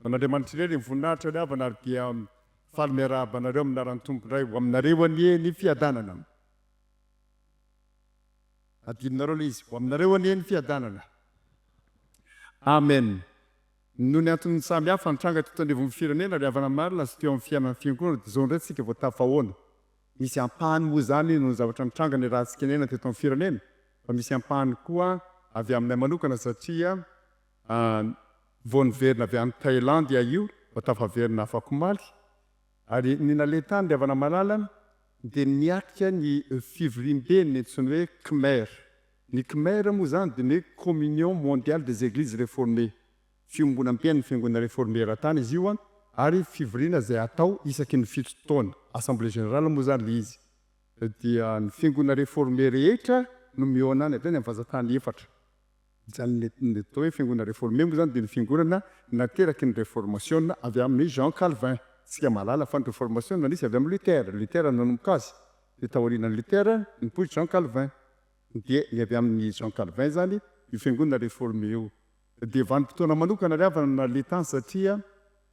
An'Andriamanitra irery ny voninahitra ry havana ary dia faly miarahaba anareo amin'ny anaran'ny Tompo indray. Ho aminareo anie ny fiadanana. Adinonareo ilay izy. Ho aminareo anie ny fiadanana. Amen. Noho ny antony samy hafa nitranga teto anivon'ny firenena ry havana marina sy teo amin'ny fiainan'ny fiangonana dia izao indray tsika vao tafahoana. Misy ampahany moa izany noho ny zavatra nitranga niarahantsika niaina teto amin'ny firenena fa misy ampahany koa avy aminay manokana satria Vao niverina avy any Thailandy aho io vao tafaverina afakomaly ary ny naleha tany ry havana malala dia niatrika ny fivoriambe ny antsoina hoe Khmer. Ny Khmer moa izany dia ny hoe Communion Mondiale des Eglises Réformées, fiombonamben'ny fiangonana Réformé eran-tany izy io ary fivoriana izay atao isaky ny fito taona, Assemblée Générale moa izany ilay izy. Dia ny fiangonana Réformé rehetra no mihaona any avy any amin'ny vazan-tany efatra. Izany ny atao hoe fiangonana reforme moa izany dia ny fiangonana nateraky ny reformasiona avy amin'i Jean Calvin. Isika mahalala fa ny reformasiona nisy avy amin'i Luther, Luther no nanomboka azy, dia taorianan'i Luther nipoitra Jean Calvin. Dia ny avy amin'i Jean Calvin izany io fiangonana reforme io. Dia vanim-potoana manokana ry havana no naleha tany satria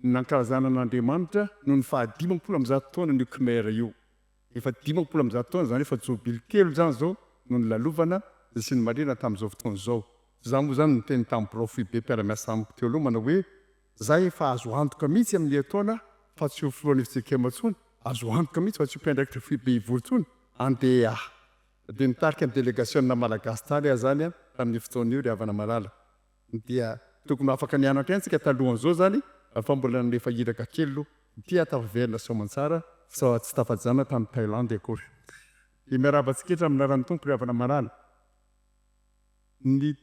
nankalazana an'Andriamanitra noho ny faha 150 taonan'io Khmer io. Efa 150 taona izany, efa jobily telo izany izao no nilalovana sy nimarihana tamin'izao fotoana izao. Izaho moa izany niteny tamin'ny birao foibe mpiara-miasa amiko teo aloha manao hoe, za efa azo antoka mihitsy amin'ny herintaona fa tsy ho filohan'ny fjkm intsony, azo antoka mihitsy fa tsy ho mpiandraikitra foibe hivory intsony, andeha aho. Dia nitarika ny delegasiona malagasy tany aho izany tamin'io fotoana io ry havana malala. Dia tokony ho afaka nianatra ihany tsika talohan'izao izany fa mbola nalefa iraka kely aloha. Ity aho tafaverina soamantsara fa tsy tafajanona tany Thaïlande akory. Dia miarahaba antsika rehetra amin'ny anaran'ny Tompo ry havana malala. Ny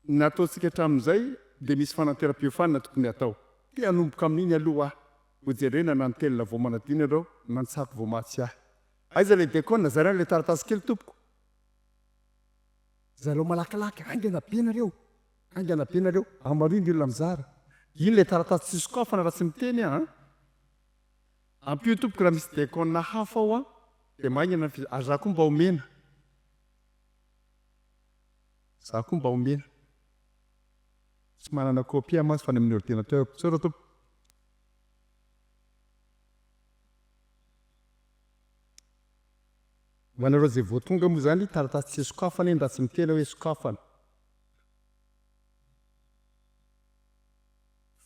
nataontsika hatramin'izay dia misy fananteram-piofanana tokony hatao. Te hanomboka amin'iny aloha aho. Hojerena na ny tel vao manadino ianareo na ny tsako vao mahatsiahy. Aiza ilay dekona? Zaraina ilay taratasy kely tompoko. Zareo malakilaky, haingana be nareo, haingana be nareo, amaroy ny olona mizara. Iny ilay taratasy tsy sokafana raha tsy miteny aho an! Ampio tompoko raha misy diakona hafa ao an, dia maingana ny fiza, ary za koa mba omena. Za koa mba omena. Tsy manana copie aho mantsy fa any amin'ny ordinateur-ko. Misaotra tompoko. Ho anareo izay vao tonga moa izany, taratasy tsy sokafana iny raha tsy miteny hoe sokafana.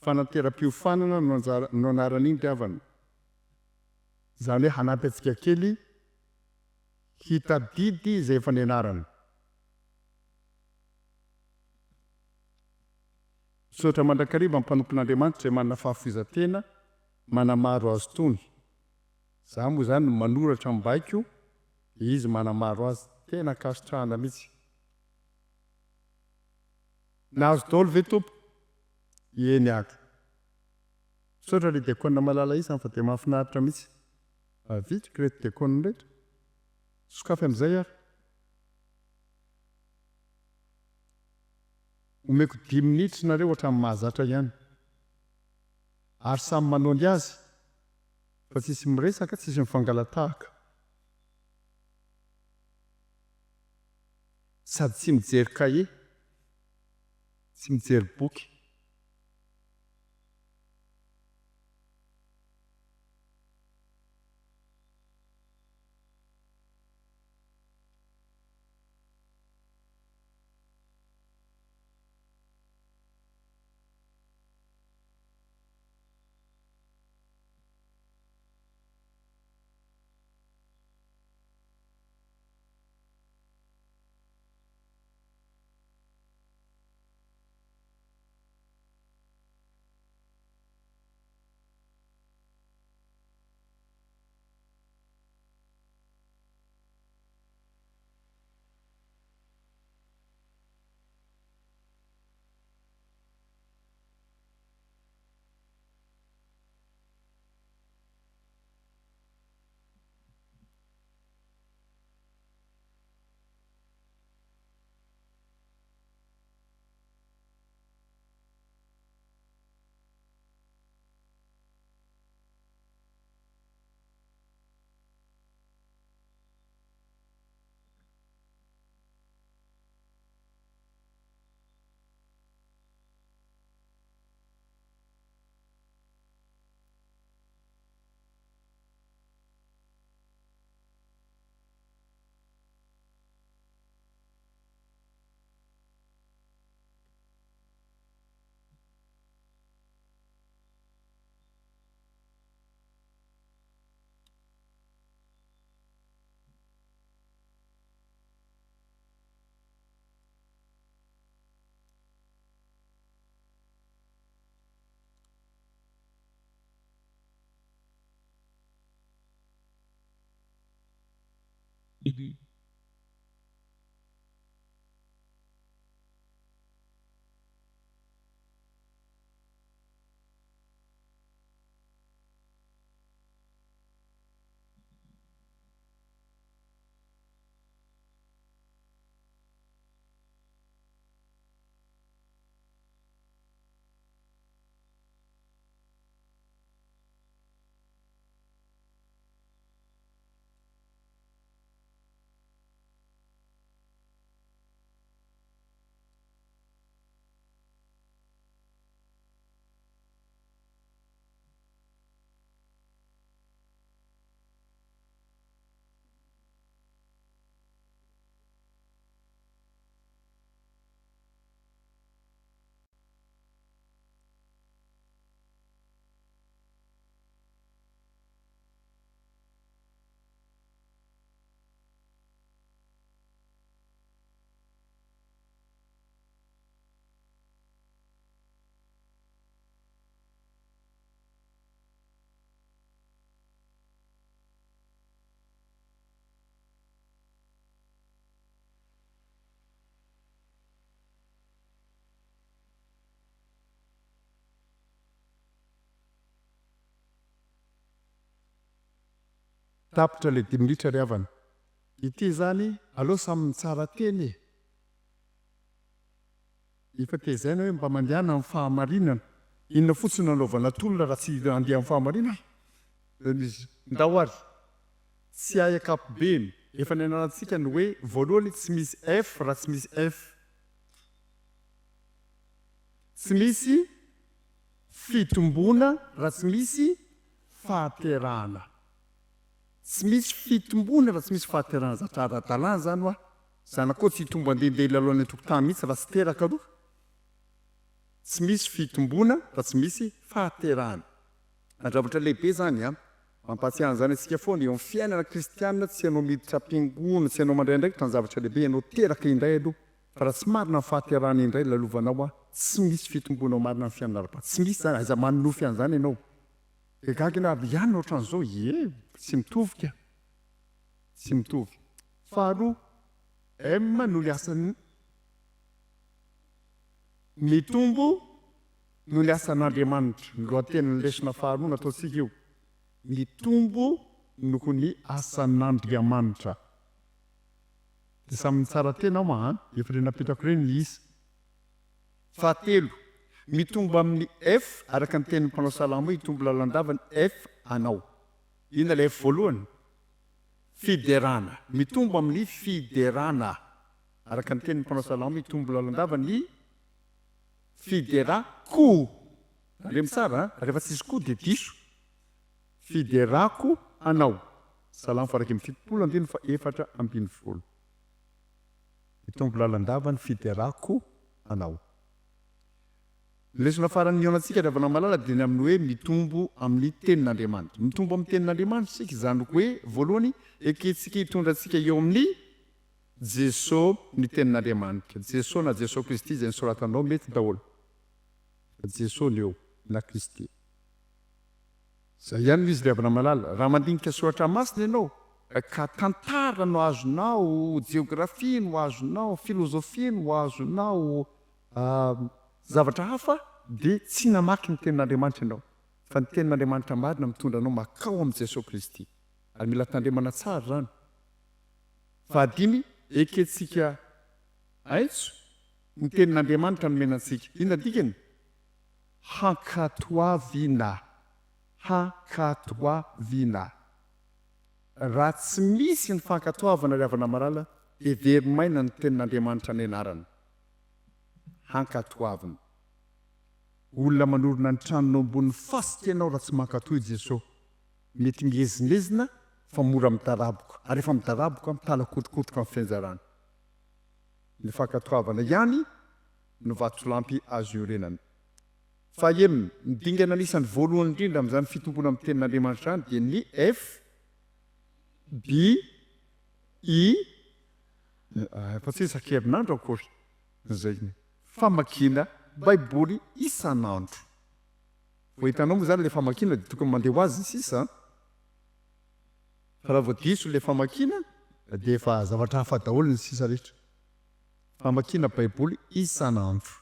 Fananteram-piofanana no anjara no anaran'iny ry havana. Izany hoe hanampy antsika kely hitadidy izay efa nianarana. Misaotra mandrakariva ny mpanompon'Andriamanitra izay manana fahafoizan-tena manamaro azy itony. Za moa zany manoratra ny baiko de izy manamaro azy. Tena ankasitrahana mihitsy. Nahazo daholo ve tompoko? Eny ary. Misaotra ry diakona malala isany fa dia mahafinaritra mihitsy. Avitrika ireto diakona ireto. Sokafy amin'izay ary. Omeko dimy minitra nareo ohatran'ny mahazatra ihany. Ary samy manao ny azy. Fa tsisy miresaka, tsisy mifangalatahaka. Sady tsy mijery kahie, tsy mijery boky. Tapitra ilay dimy minitra ry havana. Ity izany aleo samy mitsara teny e. Efa tezaina hoe mba mandehana amin'ny fahamarinana. Inona fotsiny no anaovana tolona raha tsy handeha amin'ny fahamarinana? Ndao ary. Tsy hay ankapobeny. Efa nianarantsika ny hoe voalohany tsy misy F raha tsy misy F. Tsy misy fitomboana raha tsy misy fahaterahana. Tsy misy fitomboana raha tsy misy fahaterahana. Zatra ara-dalàna izany hoa. Zanakao tsy hitombo handehandeha hilalao any an-tokotany mihitsy raha tsy teraka aloha. Tsy misy fitomboana raha tsy misy fahaterahana. Zavatra lehibe izany an! Mampahatsiahy an'izany antsika foana eo amin'ny fiainana kristiana, tsy ianao miditra am-piangonana, tsy ianao mandray andraikitra ny zavatra lehibe, ianao teraka indray aloha, fa raha tsy marina ny fahaterahana indray lalovanao an, tsy misy fitomboana marina ny fiainana ara-panahy, tsy misy izany, aiza manonofy an'izany ianao. Dia gaga ianao, ary ihany ohatran'izao, ie, tsy mitovy ka, tsy mitovy. Faharoa, M noho ny asan'ny mitombo noho ny asan'Andriamanitra. Ny lohatenin'ny lesona faharoa nataontsika io, Mitombo noho ny asan'Andriamanitra. Dia samy mitsara tena aho an, efa ilay napetrako ireny ny isa. Fahatelo, mitombo amin'ny F, araka ny tenin'ny mpanao salamo hoe hitombo lalandava ny F anao. Inona ilay F voalohany? Fiderana. Mitombo amin'ny fiderana. Araka ny tenin'ny mpanao salamo hitombo lalandava ny Fiderako. Tandremo tsara an, rehefa tsisy ko dia diso. Fiderako anao. Salamo faha 71 andininy faha 14. Hitombo lalandava ny fiderako anao. Ny lesona farany nihaonantsika ry havana malala dia ny amin'ny hoe mitombo amin'ny tenin'Andriamanitra. Mitombo amin'ny tenin'Andriamanitra isika, izany hoe voalohany ekentsika hitondra antsika eo amin'ny Jeso ny tenin'Andriamanitra. Jeso na Jeso Kristy izay nosoratanao mety daholo. Fa Jeso ny eo na Kristy. Zay ihany no izy ry havana malala. Raha mandinika soratra masina ianao ka tantara no azonao, jeografia no azonao, filozofia no azonao, zavatra hafa dia tsy namaky ny tenin'Andriamanitra ianao. Fa ny tenin'Andriamanitra marina mitondra anao makao amin'i Jeso Kristy. Ary mila tandremana tsara izany. Fahadimy, ekentsika aintso ny tenin'Andriamanitra nomena antsika. Inona ny dikany? Hankatoavina. Hankatoavina. Raha tsy misy ny fankatoavana ry havana malala dia very maina ny tenin'Andriamanitra nianarana. Hankatoavina. Olona manorina ny tranony eo ambonin'ny fasika ianao raha tsy mankatoa i Jesoa. Mety miezinezina fa mora midaraboka, ary rehefa midaraboka mitalakotrokotroka amin'ny fianjarana. Ny fankatoavana ihany no vatolampy azo iorenana. Fahaenina, ny dingana anisan'ny voalohany indrindra amin'izany fitomboana amin'ny Tenin'Andriamanitra izany dia ny F, B, I, efa tsy isan-kerinandro akory izay, famakiana Baiboly isan'andro. Vao hitanao moa izany ilay famakiana dia tokony mandeha ho azy ny sisa an! Fa raha vao diso ilay famakiana. Dia efa zavatra hafa daholo ny sisa rehetra. Famakiana Baiboly isan'andro.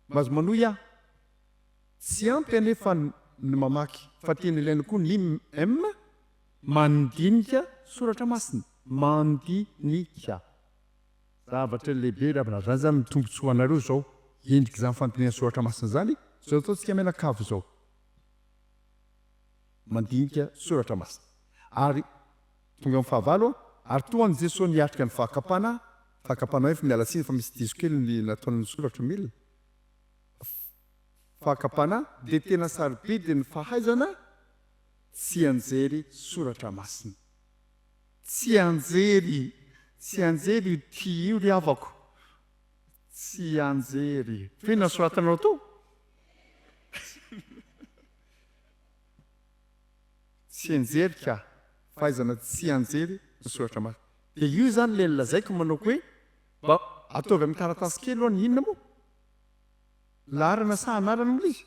Mahazo manohy aho. Tsy ampy anefa ny mamaky fa tena ilaina koa ny M mandinika soratra masina. Mandinika. Zavatra lehibe ry havana. Zany zany ny tombotsoa anareo zao endrik'izany fandinihana soratra masina izany zao ataontsika mianakavy izao. Mandinika soratra masina. Ary tonga amin'ny fahavalo aho, ary toa an'i Jesoa niatrika ny fakam-panahy, fakam-panahy efa miala tsiny fa misy diso kely ny nataon'ny soratra mila, fakam-panahy dia tena sarobidy ny fahaizana tsianjery soratra masina. Tsianjery, tsianjery io tia io ry havako, tsianjery. Fa inona no soratanao tao? Tsianjery ka! Fahaizana tsianjery ny soratra masina. Dia io izany ilay nolazaiko manao hoe mba ataovy amin'ny taratasy kely ho'a ny inona moa? Laharana sa anarana moa ilay izy?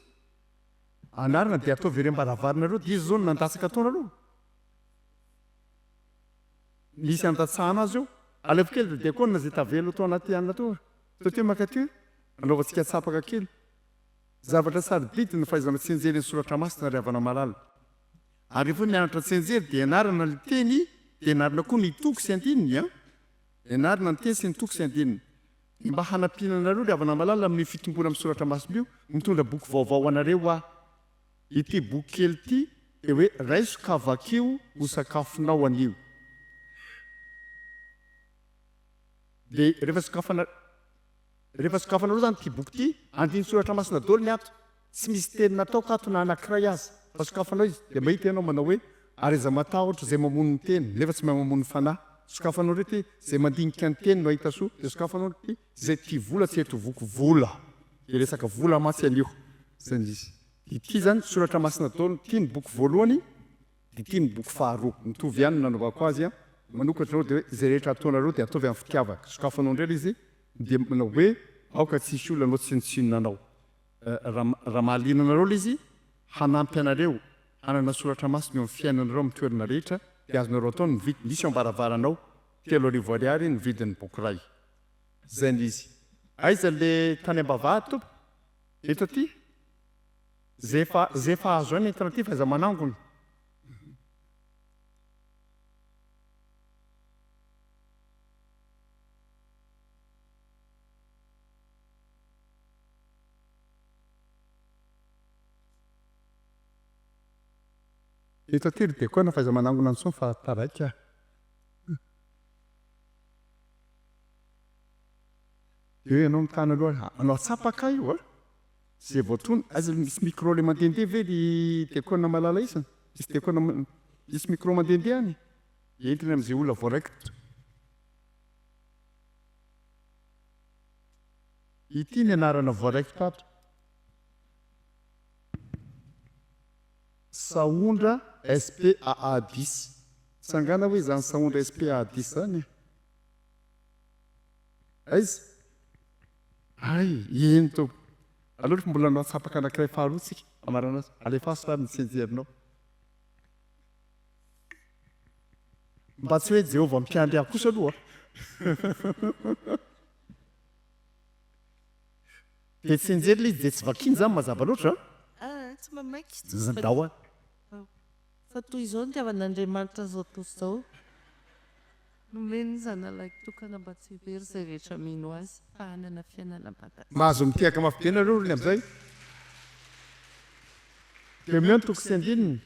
Anarana dia ataovy ery am-baravaranareo dia iza izao no nandatsaka tao nareo? Misy andatsahana azy eo. Alefa kely ry diakona izay tavela tao anaty anona tao. Tao teo mankaty anaovantsika tsapaka kely. Zavatra sarobidy ny fahaizana tsianjery ny soratra masina ry havana malala. Ary rehefa hoe mianatra tsianjery dia ianarana ny teny dia ianarana koa ny toko sy andininy an! Ianarana ny teny sy ny toko sy andininy. Ny mba hanampiana anareo ry havana malala amin'io fitomboana amin'ny soratra masina io, mitondra boky vaovao ho anareo aho. Ity boky kely ity dia hoe raiso ka vakio ho sakafonao anio. Dia rehefa sokafana. Rehefa sokafanareo izany ity boky ity, andinin-tsoratra masina daholo ny ato, tsy misy teny nataoko ato na anankiray aza, fa sokafanao izy dia mahita ianao manao hoe, ary aza matahotra izay mamono ny tena, nefa tsy mahay mamono ny fanahy, sokafanao indray ity, izay mandinika ny teny no hahita soa, dia sokafanao ity, izay tia vola tsy hety ho voky vola, dia resaka vola mantsy anio, izay ny izy. Ity izany soratra masina daholo, ity ny boky voalohany, dia ity ny boky faharoa, mitovy ihany ny nanaovako azy an, manokatra ianao dia hoe izay rehetra ataonareo dia ataovy amin'ny fitiavana, sokafanao indray ilay izy, Dia manao hoe, Aoka tsy hisy olona hanao tsinontsinona anao. Raha, raha mahaliana anareo ilay izy, hanampy anareo hanana soratra masina eo amin'ny fiainanareo amin'ny toerana rehetra, dia azonareo atao ny mividy. Misy eo am-baravaranao, 3000 ariary ny vidin'ny boky iray. Izay ilay izy. Aiza ilay tany am-bavahady, tompoko? Eto aty? Izay efa, izay efa azo aina entana aty fa aiza manangona. Eto aty ry Dekona fa aiza manangona intsony fa taraiky aho. Eo ianao mitana aloha, anao atsapaka io a! Zay vao tony, aiza misy micro le mandehandeha ve ry Dekona malala isany? Misy Dekona misy micro mandehandeha any? Entiny amin'izay olona voaraikitra. Ity ny anarana voaraikitra ato. Sahondra SPAA dix. Tsangana hoe izany Sahondra SPAA dix izany e? Aiza? Hay, eny tompoko. Aleo aloha mbola hanao antsapaka anankiray faharoa tsika hamarana azy. Alefaso ary ny tsianjerinao. Mba tsy hoe Jehovah mpiandry ahy kosa aloha. Dia tsy enjery ilay izy dia tsy vakiana izany mazava loatra an. Ah, tsy mamaky. Tsy Ndao a. Fa toy izao ny nitiavan'Andriamanitra an'izao tontolo izao, nomeny ny Zanalahy tokana mba tsy ho very izay rehetra mino Azy, fa hanana fiainana mandrakizay. Mahazo mitehaka mafy be nareo ry amin'izay. Dia omeo ny toko sy andininy.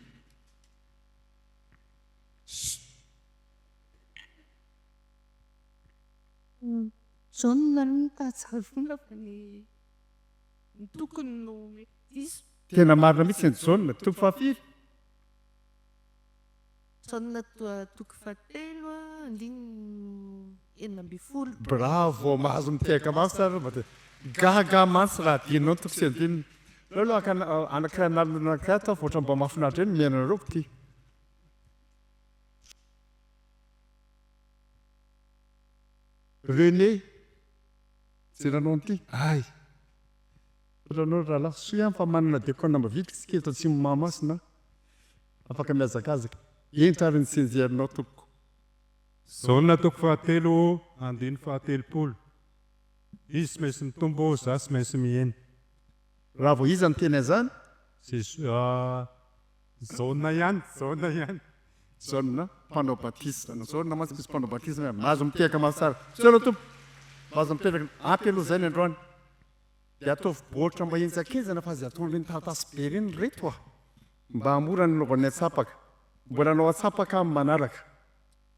Jaona aloha no pahatsaroana fa ny tokony no mety diso. Tena marina mihitsy ny Jaona, toko fahafiry? Jaona toko fahatelo andininy 16. Bravo, mahazo mitehaka mafy tsara aloha mba gaga mantsy raha adinonao ny toko sy andininy. Aleo aloha haka anankiray an'alina anankiray ato aho fa ohatran'ny mba mahafinaritra eny ny mihaino anareo ity. René, izay nanao an'ity? Hay! Misaotra anao ry rahalahy. Soa ihany fa manana diakona mavitrika isika eto Atsimo Mahamasina. Afaka mihazakazaka. Ento ary ny tsianjerinao tompoko. Jaona toko fahatelo andininy fahatelopolo. Izy tsy maintsy mitombo, za tsy maintsy mihena. Raha vao iza niteny an'izany? Jesoa, Jaona ihany, Jaona ihany. Jaona, mpanao batisa. Na Jaona mantsy misy mpanao batisa hoe mahazo mitehaka mafy tsara. Misaotra tompoko. Mahazo mipetraka. Ampy aloha izay ny androany. Dia ataovy baoritra mba henjakenjana fa aza ataon'ireny taratasy be ireny ry reto a! Mba hahamora ny hanaovana ny antsapaka. Mbola hanao antsapaka amin'ny manaraka.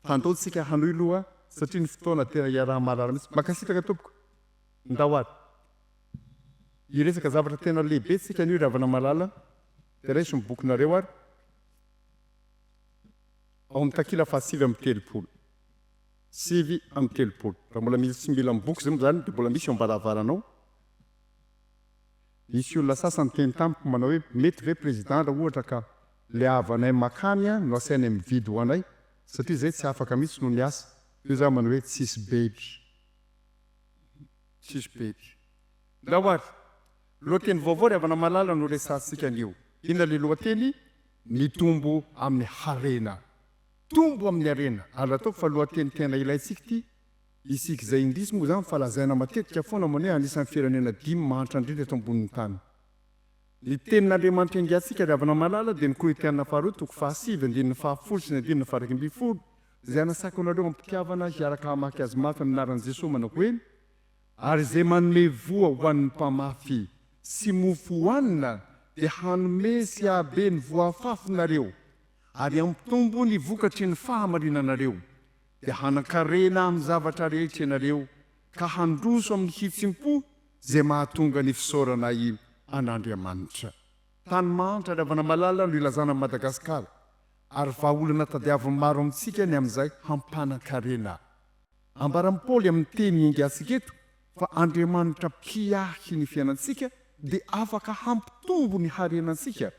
Fa andao tsika hanohy loha satria ny fotoana tena iaraha-mahalala mihitsy. Mankasitraka tompoko. Ndao ary. Hiresaka zavatra tena lehibe tsika anio ry havana malala. Dia raiso ny bokinareo ary. Ao amin'ny takila fahasivy 39. 39. Raha mbola misy tsy mila ny boky izay moa izany dia mbola misy eo am-baravarana ao. Nisy olona sasany niteny tamiko manao hoe mety ve président raha ohatra ka le havanay makany no asainay mividy ho anay satria zay tsy afaka mihitsy noho ny asa. Io za manao hoe tsisy baby. Tsisy baby. Ndao ary. Lohateny vaovao ry havana malala no resahantsika anio. Inona le lohateny? Mitombo amin'ny harena. Tombo amin'ny harena. Ary ataoko fa lohateny tena ilaintsika ity. Isika izay indrisy moa izany fa lazaina matetika foana moa hoe anisan'ny firenena dimy mahantra indrindra eto ambonin'ny tany. Ny tenin'Andriamanitra engatsika ry havana malala dia ny Korintiana faharoa toko fahasivy andininy fahafolo sy ny andininy faha-11 izay anasako anareo am-pitiavana hiaraka hamaky azy mafy amin'ny anaran'i Jesoa manao hoe, Ary izay manome voa ho an'ny mpamafy sy mofo hohanina dia hanome sy hahabe ny voa afafinareo ary hampitombo ny vokatry ny fahamarinanareo. Dia hanan-karena amin'ny zavatra rehetra ianareo, ka handroso amin'ny hitsim-po izay mahatonga ny fisaoranay an'Andriamanitra. Tany mahantra ry havana malala no ilazana an'i Madagasikara, ary vahaolana tadiavin'ny maro amintsika ny amin'izay hampanan-karena. Ambaran'i Paoly amin'ny teny iangatsika eto fa Andriamanitra mpiahy ny fiainantsika dia afaka hampitombo ny harenantsika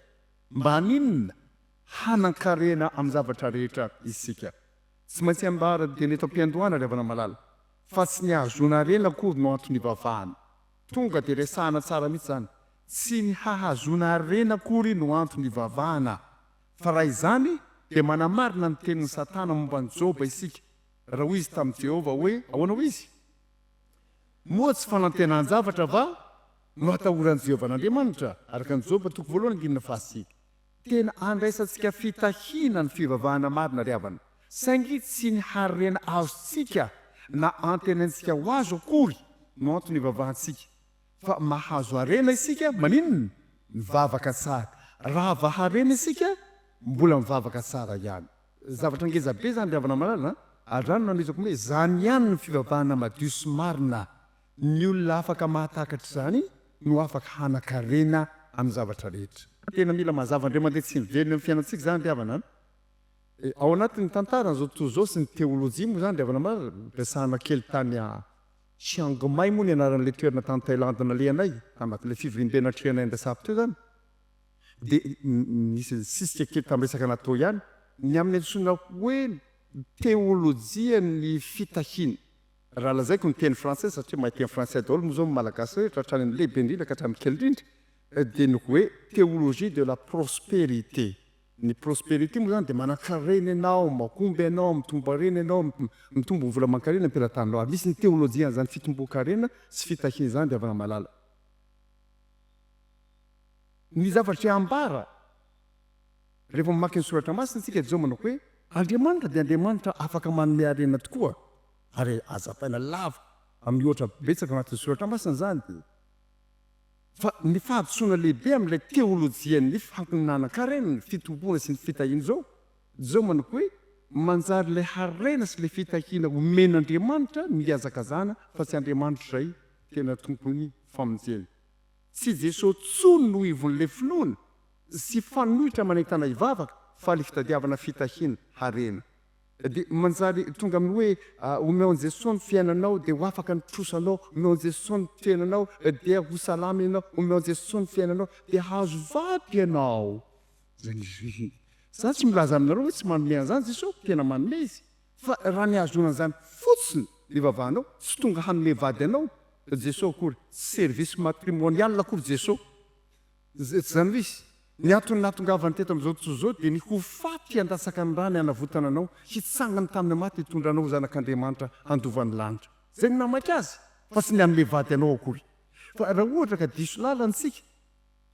mba haninona? Hanan-karena amin'ny zavatra rehetra isika. Tsy maintsy ambara dieny eto am-piandohana ry havana malala fa tsy ny hahazoana harena akory no antony ivavahana. Tonga dia resahana tsara mihitsy izany. Tsy ny hahazoana harena akory no antony ivavahana. Fa raha izany dia manamarina ny tenin'i Satana momba an'i Joba isika raha hoy izy tamin'i Jehovah hoe, ahoana hoy izy? Moa tsy fanantenan-javatra va no atahoran'i Jehovah an'Andriamanitra? Araka ny Joba toko voalohany andininy fahasivy. Tena andraisantsika fitahiana ny fivavahana marina ry havana, saingy tsy ny harena azontsika na antenaintsika ho azo akory no antony ivavahantsika, fa mahazo harena isika, maninona? Mivavaka tsara. Rava harena isika, mbola mivavaka tsara ihany. Zavatra ngeza be izany ry havana malala an! Ary izany no nanohizako hoe izany ihany no fivavahana madio sy marina. Ny olona afaka mahatakatra izany no afaka hanan-karena amin'ny zavatra rehetra. Tena mila mazava indray mandeha tsy miverina eo amin'ny fiainantsika izany ry havana an! Ao anatin'ny tantaran'izao tontolo izao sy ny teolojia moa izany ry havana malala, resahana kely tany Chiang Mai moa ny anaran'ilay toerana tany Thaïlande nalehanay, tanatin'ilay fivoriambe natrehanay niresahako teo izany, dia nisy nisisika kely tamin'ny resaka natao ihany, ny amin'ny antsoina hoe teolojian'ny fitahiana. Raha lazaiko ny teny frantsay, satria mahay teny frantsay daholo moa izao ny Malagasy rehetra, hatrany amin'ny lehibe indrindra ka hatramin'ny kely indrindra, dia ny hoe théologie de la prospérité. Ny prospérité moa izany dia manankarena ianao, mahomby ianao, mitombo harena ianao, mitombo ny vola aman-karena am-pelatananao. Ary misy ny teolojian'izany fitomboan-karena sy fitahiana izany ry havana malala. Ny zavatra ambara rehefa mamaky ny soratra masina isika dia izao manao hoe, Andriamanitra dia Andriamanitra afaka manome harena tokoa, ary hazavaina lava amin'ny ohatra betsaka ao anatin'ny soratra masina izany, fa ny fahadisoana lehibe amin'ilay teolojian'ny fananankarena, ny fitomboana sy ny fitahiana izao dia izao manao hoe, manjary ilay harena sy ilay fitahiana omen'Andriamanitra no ihazakazahana fa tsy Andriamanitra izay tena tompon'ny famonjena. Tsy Jesoa tsony no ivon'ilay finoana sy fanoitra manentana hivavaka fa ilay fitadiavana fitahiana, harena. Dia manjary tonga amin'ny hoe omeo an'i Jesoa ny fiainanao dia ho afaka ny trosanao, omeo an'i Jesoa ny tenanao dia ho salama ianao, omeo an'i Jesoa ny fiainanao dia hahazo vady ianao. Za tsy milaza aminareo hoe tsy manome an'izany Jesoa, tena manome Izy. Fa raha ny hahazoana an'izany fotsiny ny ivavahanao, tsy tonga hanome vady anao Jesoa akory, tsy service matrimonial akory Jesoa. Tsy izany mihitsy. Ny antony nahatongavany teto amin'izao tontolo izao dia ny ho faty handatsaka ny rany hanavotana anao, hitsangana tamin'ny maty hitondra anao ho zanak'Andriamanitra handova ny lanitra. Izay no namaika azy fa tsy ny hanome vady anao akory. Fa raha ohatra ka diso lalana isika,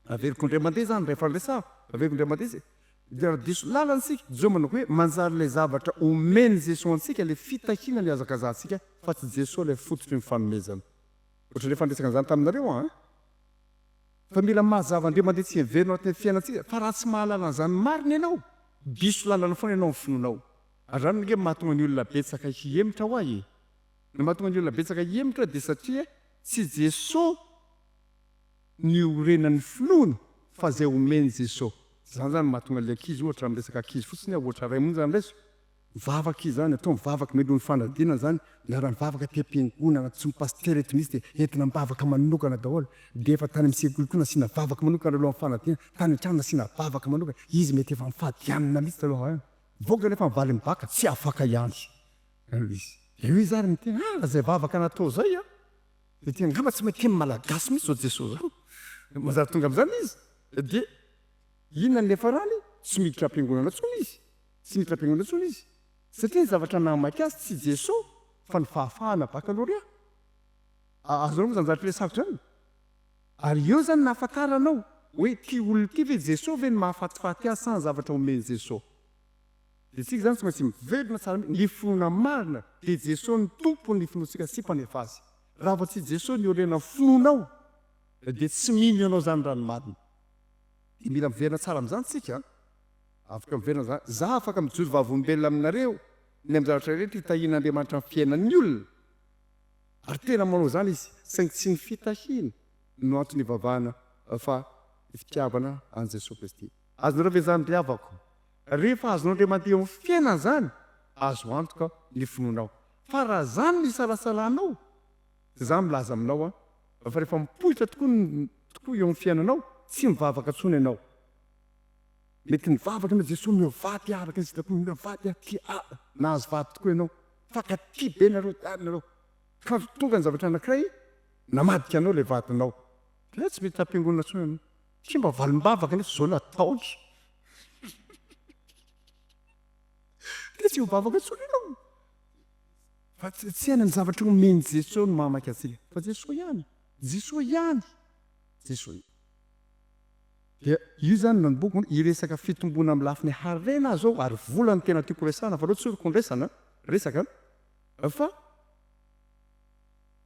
averiko indray mandeha izany rehefa resahako, averiko indray mandeha izay, dia raha diso lalana isika, Jesoa manao hoe manjary ilay zavatra omen'i Jesoa antsika ilay fitahiana no ihazakazahantsika fa tsy Jesoa ilay fototry ny fanomezana. Ohatran'ny efa niresaka an'izany taminareo aho an! Fa mila mazava indray mandeha tsy miverina ao anatin'ny fiainantsika fa raha tsy mahalala an'izany marina ianao, diso lalana foana ianao amin'ny finoanao. Ary izany ange no mahatonga ny olona betsaka hihemotra hoa e! Ny mahatonga ny olona betsaka hihemotra dia satria tsy Jeso no iorenan'ny finoana fa izay omen'i Jeso. Izany izany no mahatonga ilay ankizy ohatra miresaka ankizy fotsiny aho ohatra iray monja no raisiko, mivavaka izy izany, atao mivavaka mialoha ny fanadinana izany, miara-mivavaka aty am-piangonana, tsy mi-pasitera eto mihitsy dia entina am-bavaka manokana daholo, dia efa tany amin'ny sekoly koa nasiana vavaka manokana alohan'ny fanadinana, tany an-trano nasiana vavaka manokana, izy mety efa mifady hanina mihitsy taloha, mivoaka nefa ny valin'ny baka tsy afaka ihany. Izy. Eo izy ary miteny, ah raha zay vavaka natao zay an, dia tena angamba tsy mahay teny malagasy mihitsy zao Jesoa zao. Manjary tonga amin'izany izy, dia inona ny niafarany? Tsy miditra am-piangonana intsony izy, tsy miditra am-piangonana intsony izy. Satria ny zavatra nahamaika azy tsy Jesoa fa ny fahafahana bakalorea. Azonareo moa zany zavatra resahako zany? Ary eo zany nahafantaranao hoe ity olona ity ve Jesoa ve no mahafatifaty azy sa ny zavatra omen'i Jesoa? Dia isika izany tsy maintsy miverina tsara mihitsy. Ny finoana marina dia Jesoa no Tompon'ny finoantsika sy Mpanefa azy. Raha vao tsy Jesoa no iorenan'ny finoanao dia tsy mino ianao izany raha ny marina. Dia mila miverina tsara amin'izany isika an. Afaka miverina amin'izany. Za afaka mijoro vavolombelona aminareo ny amin'ny zavatra rehetra itahian'Andriamanitra ny fiainan'ny olona. Ary tena manao izany Izy. Saingy tsy ny fitahiana no antony ivavahana fa fitiavana an'i Jesoa Kristy. Azonareo ve izany ry havako? Rehefa azonao indray mandeha eo amin'ny fiainana izany, azo antoka ny finoanao. Fa raha izany no isalasalanao, dia izaho milaza aminao an, fa rehefa mipoitra tokoa ny tokoa eo amin'ny fiainanao, tsy mivavaka intsony ianao. Mety nivavaka ianao, Jesoa omeo vady aho araka ny sitrapony, omeo vady aho, tia ahy. Nahazo vady tokoa ianao, fankatia be nareo, dada nareo. Kanjo tonga ny zavatra anankiray, namadika anao ilay vadinao. Dia tsy mety am-piangonana intsony ianao. Tsy mba valim-bavaka anefa izao nataony. Dia tsy mivavaka intsony ianao. Fa tsy haina ny zavatra omen'i Jesoa no mahamaika antsika. Fa Jesoa ihany. Jesoa ihany. Jesoa ihany. Dia io izany no nanombohako hiresaka fitomboana amin'ny lafiny harena aho izao ary vola no tena tiako resahana fa aleo tsoriko ny resana, resaka fa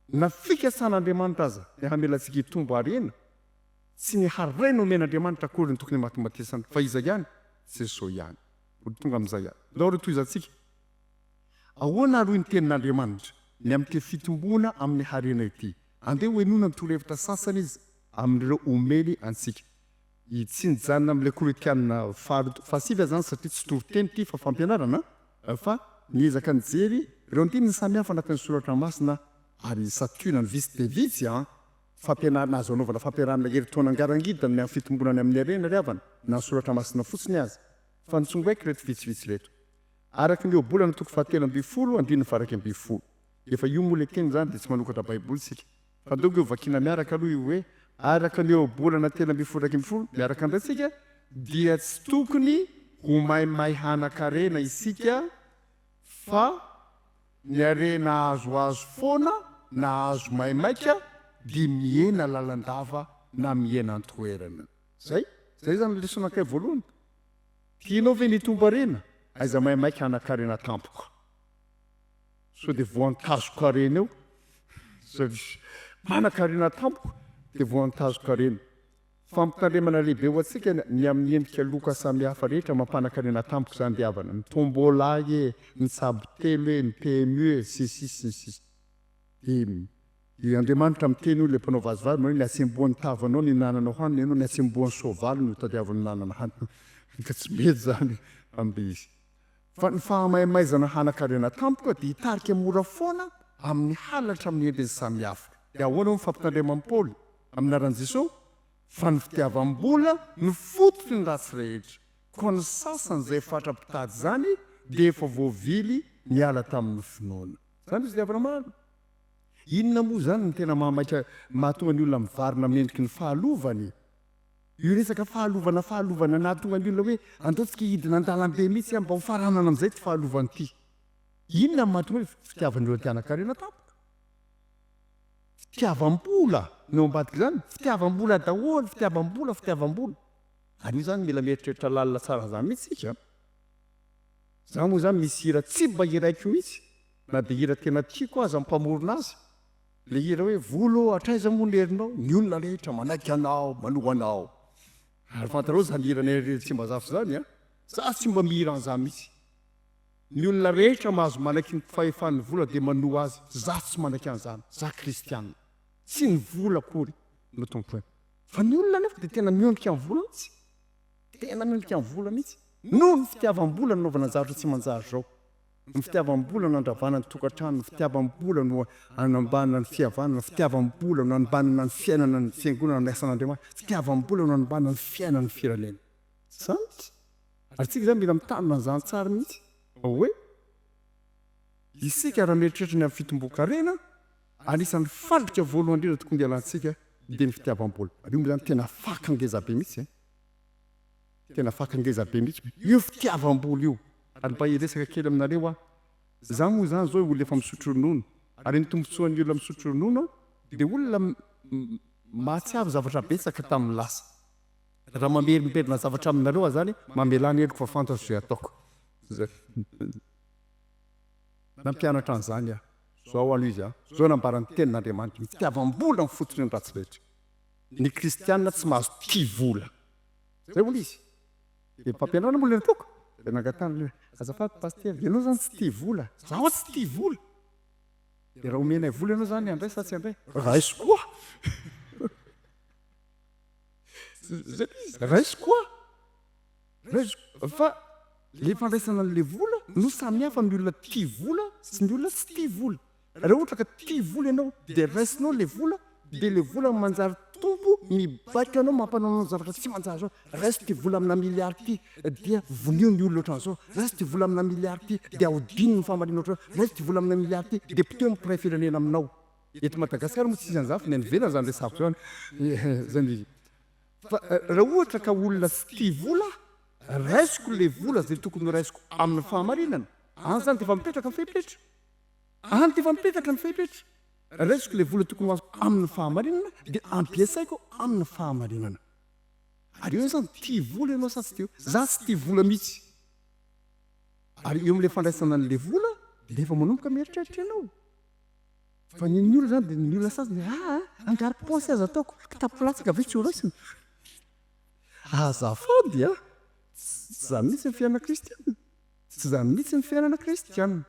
na fikasan'Andriamanitra aza ny hamela antsika hitombo harena, Tsy ny harena omen'Andriamanitra akory no tokony hamatimatesana fa iza ihany? Jesoa ihany. Mbola tonga amin'izay aho. Ndao ry tohizantsika. Ahoana ary hoy ny tenin'Andriamanitra ny amin'ity fitomboana amin'ny harena ity? Andeha hohenoina ny torohevitra sasany izy amin'ireo omeny antsika. I Tsy nijanona amin'ilay Korintiana fahasivy aho izany satria tsy toriteny ity fa fampianarana fa niezaka nijery ireo andininy samihafa anatin'ny soratra masina ary santionany vitsy dia vitsy an! Fampianarana azo anaovana fampiarahana herintaona ngarangidina ny amin'ny fitomboana ny amin'ny harena ry havana, na ny soratra masina fotsiny aza. Fa notsongoaiko ireto vitsivitsy ireto. Araka ny Ohabolana toko fahatelo ambin'ny folo andininy faha-11. Efa io moa ilay teny izany dia tsy manokatra baiboly isika. Fa ndao ange ho vakiana miaraka aloha io hoe araka ny Ohabolana 13 11 miaraka indray isika dia tsy tokony ho maimay hanan-karena isika fa Ny harena azoazo foana na azo maimaika dia mihena lalandava na mihena an-toerana. Zay? Zay zany ny lesona kay voalohany. Tianao ve ny hitombo harena? Aiza maimaika hanan-karena tampoka. Sao dia voan-tazon-karena eo. Sao manan-karena tampoka dia voan-tazon-karena. Fampitandremana lehibe ho antsika ny amin'ny endrika loka samihafa rehetra mampanakarena tampoka izany ry havana, ny tombola e, ny tsabo telo e, ny PMU e, sy ny sisa sy ny sisa. Dia i Andriamanitra miteny hoy ilay mpanao vazivazy manao hoe ny hatsembohan'ny tavanao no ihinananao hanina ianao, ny hatsembohan'ny soavaly no tadiavinao hinanana hanina. Ka tsy mety izany amin'ilay izy. Fa ny fahamaimaizana hanan-karena tampoka dia hitarika mora foana amin'ny halatra amin'ny endriny samihafa. Dia ahoana hoy ny fampitandreman'i Paoly? Amin'ny anaran'i Jesoa, fa ny fitiavam-bola no fototry ny ratsy rehetra, koa ny sasany izay fatra-pitady izany dia efa voavily niala tamin'ny finoana. Izany no fitiavana marina. Inona moa izany no tena mahamaika mahatonga ny olona mivarina amin'ny endriky ny fahalovany? Io resaka fahalovana fahalovana nahatonga ny olona hoe andao tsika hidina an-dalambe mihitsy mba ho faranana amin'izay ity fahalovana ity. Inona no mahatonga hoe fitiavan'ny olona te hanan-karena tampoka? Fitiavam-bola no ao ambadik'izany, fitiavam-bola daholo, fitiavam-bola, fitiavam-bola. Ary io izany mila mieritreritra lalina tsara an'izany mihitsy isika an. Za moa izany misy hira tsy mba hiraiko mihitsy na dia hira tena tiako aza ny mpamorona azy, le hira hoe vola ô hatraiza moa ny herinao, ny olona rehetra manaiky anao, manoa anao. Ary fantareo izany hiran'i Henri Ratsimbazafy izany an, za tsy mba mihira an'izany mihitsy. Ny olona rehetra mahazo manaiky ny fahefan'ny vola dia manoa azy, za tsy manaiky an'izany, za kristiana. Tsy ny vola akory no tompoina. Fa ny olona anefa dia tena miondrika amin'ny vola mihitsy. Tena miondrika amin'ny vola mihitsy. Noho ny fitiavam-bola no nanaovana zavatra tsy manjary izao. Ny fitiavam-bola no andravana ny tokantrano, ny fitiavam-bola no anambanana ny fihavanana, ny fitiavam-bola no anombanana ny fiainana ny fiangonana ny asan'Andriamanitra, fitiavam-bola no anombanana ny fiainan'ny firenena. Izany mihitsy. Ary tsika izany mila mitandrina an'izany tsara mihitsy. Hoe isika raha mieritreritra ny amin'ny fitomboan-karena, anisan'ny fandrika voalohany indrindra tokony hialantsika dia ny fitiavam-bola. Ary io moa izany tena faka ngeza be mihitsy e. Tena faka ngeza be mihitsy io fitiavam-bola io. Ary mba hiresaka kely aminareo aho. Za moa izany izao olona efa misotro ronono. Ary ny tombotsoan'ny olona misotro ronono dia olona mahatsiaro zavatra betsaka tamin'ny lasa. Raha mamerimberina zavatra aminareo aho izany, mamelà ny heloko fa fantatro izay ataoko. Nampianatra an'izany aho. Izao aloha izy an, izao nambaran'ny tenin'Andriamanitra, ny fitiavam-bola no fototry ny ratsy rehetra. Ny kristiana tsy mahazo tia vola. Izay hono izy. Dia mpampianarana moa ilay nataoko. Dia nangatahana ilay, azafady pasitera, ianao izany tsy tia vola? Izaho tsy tia vola. Dia raha omenay vola ianao izany handray sa tsy handray? Raiso koa. Zay le izy, raiso koa, raiso fa le fandraisana an'le vola no samy hafa amin'ny olona tia vola sy ny olona tsy tia vola. Raha ohatra ka tia vola ianao dia raisinao le vola dia le vola manjary tompo mibaiko anao mampanao anao zavatra tsy manjary zao, raiso ty vola amina milliard ty dia vonio ny olona ohatran'izao, raiso ty vola amina milliard ty dia ahodino ny fahamarinana ohatran'izao, raiso ty vola amina milliard ty dia poteho ny mpiray firenena aminao. Eto Madagasikara moa tsisy an'izany fa ny any ivelany izany resahako izany zany izy. Fa raha ohatra ka olona tsy tia vola, raisiko le vola izay tokony ho raisiko amin'ny fahamarinana, any izany dia efa mipetraka ny fepetra. Any dia efa mipetraka ny fepetra. Raisiko le vola tokony ho azoko amin'ny fahamarinana dia ampiasaiko amin'ny fahamarinana. Ary eo izany tia vola ianao sa tsy tia? Za tsy tia vola mihitsy. Ary eo amin'ilay fandraisana an'ilay vola dia efa manomboka mieritreritra ianao. Fa ny ny olona zany dia ny olona sasany aa angaro-paosy aza ataoko, kitapo latsaka ve tsy ho raisina? Azafady a! Tsy zany mihitsy ny fiainana kristiana, tsy zany mihitsy ny fiainana kristiana.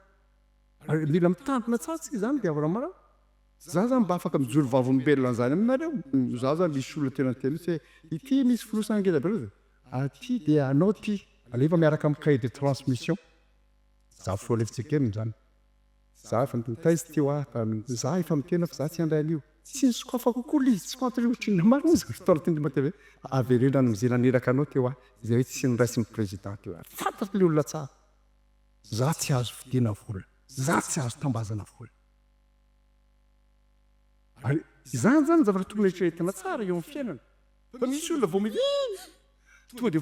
Ary mila mitandrina tsara tsika zany ry havana malala. Za zany mba afaka mijoro vavolombelona an'izany aminareo. Za zany misy olona tena niteny mihitsy hoe ity misy fonosana ngeza be loatra, aty dia anao ity, alefa miaraka amin'ny cahier de transmission. Za filoha lefitsy ekena izany. Za efa nitaiza teo aho fa za efa miteny fa za tsy handray an'io. Tsy nisokafako koa le izy, tsy fantatro hoe ohatrinona marina izy fotoana teny Tamatave hoe avereno any amin'izay naniraka anao teo aho, izay hoe tsy noraisin'ny président teo aho. Fantatro le olona tsara. Za tsy azo vidiana vola, za tsy azo tambazana vola. Ary izany zany zavatra tokony eritreretina tsara eo amin'ny fiainana. Fa misy olona vao mividy tonga dia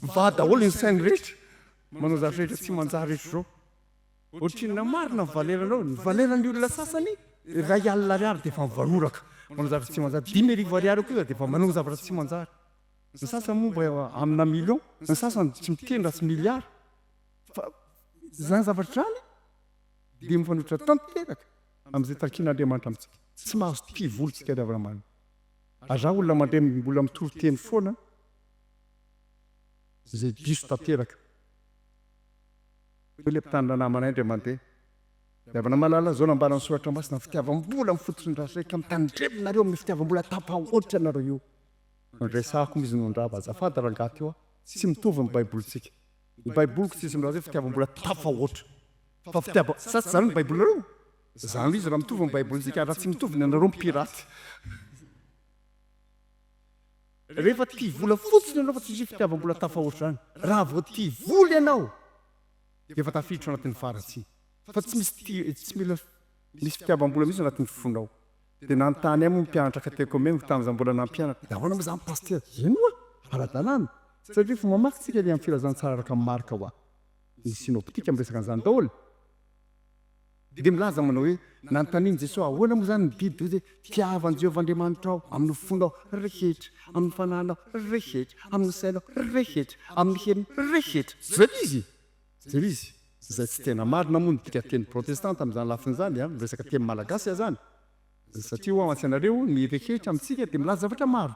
mivaha daholo ny sainy rehetra, manao zavatra rehetra tsy manjary rehetra izao. Ohatrinona marina ny valeranao? Ny valeran'ny olona sasany iray alina ariary dia efa mivaroraka manao zavatra tsy manjary, 5000 ariary koa dia efa manao zavatra tsy manjary. Ny sasany moa mba amina million, ny sasany tsy miteny raha tsy milliard. Fa izany zavatra izany dia mifanohitra tanteraka amin'izay takian'Andriamanitra amintsika. Tsy mahazo tia vola isika ry havana malala. Ary za olona mandre mbola mitory teny foana izay diso tanteraka. Hoy ilay mpitandrina namanay indray mandeha, Ry havana malala, izao nambaran'ny Soratra Masina, ny fitiavam-bola no fototry ny ratsy rehetra, mitandremo nareo amin'ny fitiavam-bola tafahoatra nareo io. Noresahako moa izy no nirava, azafady rangahy teo aho, tsy mitovy ny baibolintsika. Ny baiboliko tsisy milaza hoe fitiavam-bola tafahoatra. Fa fitiavam, sa tsy izany ny baibolinareo? Izany izy raha mitovy ny baibolintsika, ary raha tsy mitovy ny anareo mi-pirate. Rehefa tia vola fotsiny ianao fa tsy misy fitiavam-bola tafahoatra izany. Raha vao tia vola ianao dia efa tafiditra anatin'ny faharatsiana. Fa tsy misy tia, tsy mila misy fitiavam-bola mihitsy anatin'ny fonao. Dia nanontany ahy moa ny mpianatra katekomeniko tamin'izaho mbola nampianatra, dia ahoana moa izany Pasitera? Eny ho'a, ara-dalàna. Satria rehefa mamaky tsika ilay amin'ny filazantsara araka an'i Marka ho'a, ny synoptika miresaka an'izany daholo, dia milaza manao hoe, nanontanian'i Jesoa, ahoana moa izany ny didy? Dia hoy izy hoe, tiava an'i Jehovah Andriamanitrao amin'ny fonao rehetra, amin'ny fanahinao rehetra, amin'ny sainao rehetra, amin'ny herinao rehetra. Izay ilay izy! Izay ilay izy. Izay tsy tena marina moa ny dikanteny protestanta amin'izany lafiny izany an, miresaka teny malagasy aho izany. Satria ho'a mantsy ianareo, ny rehetra amintsika dia milaza zavatra maro.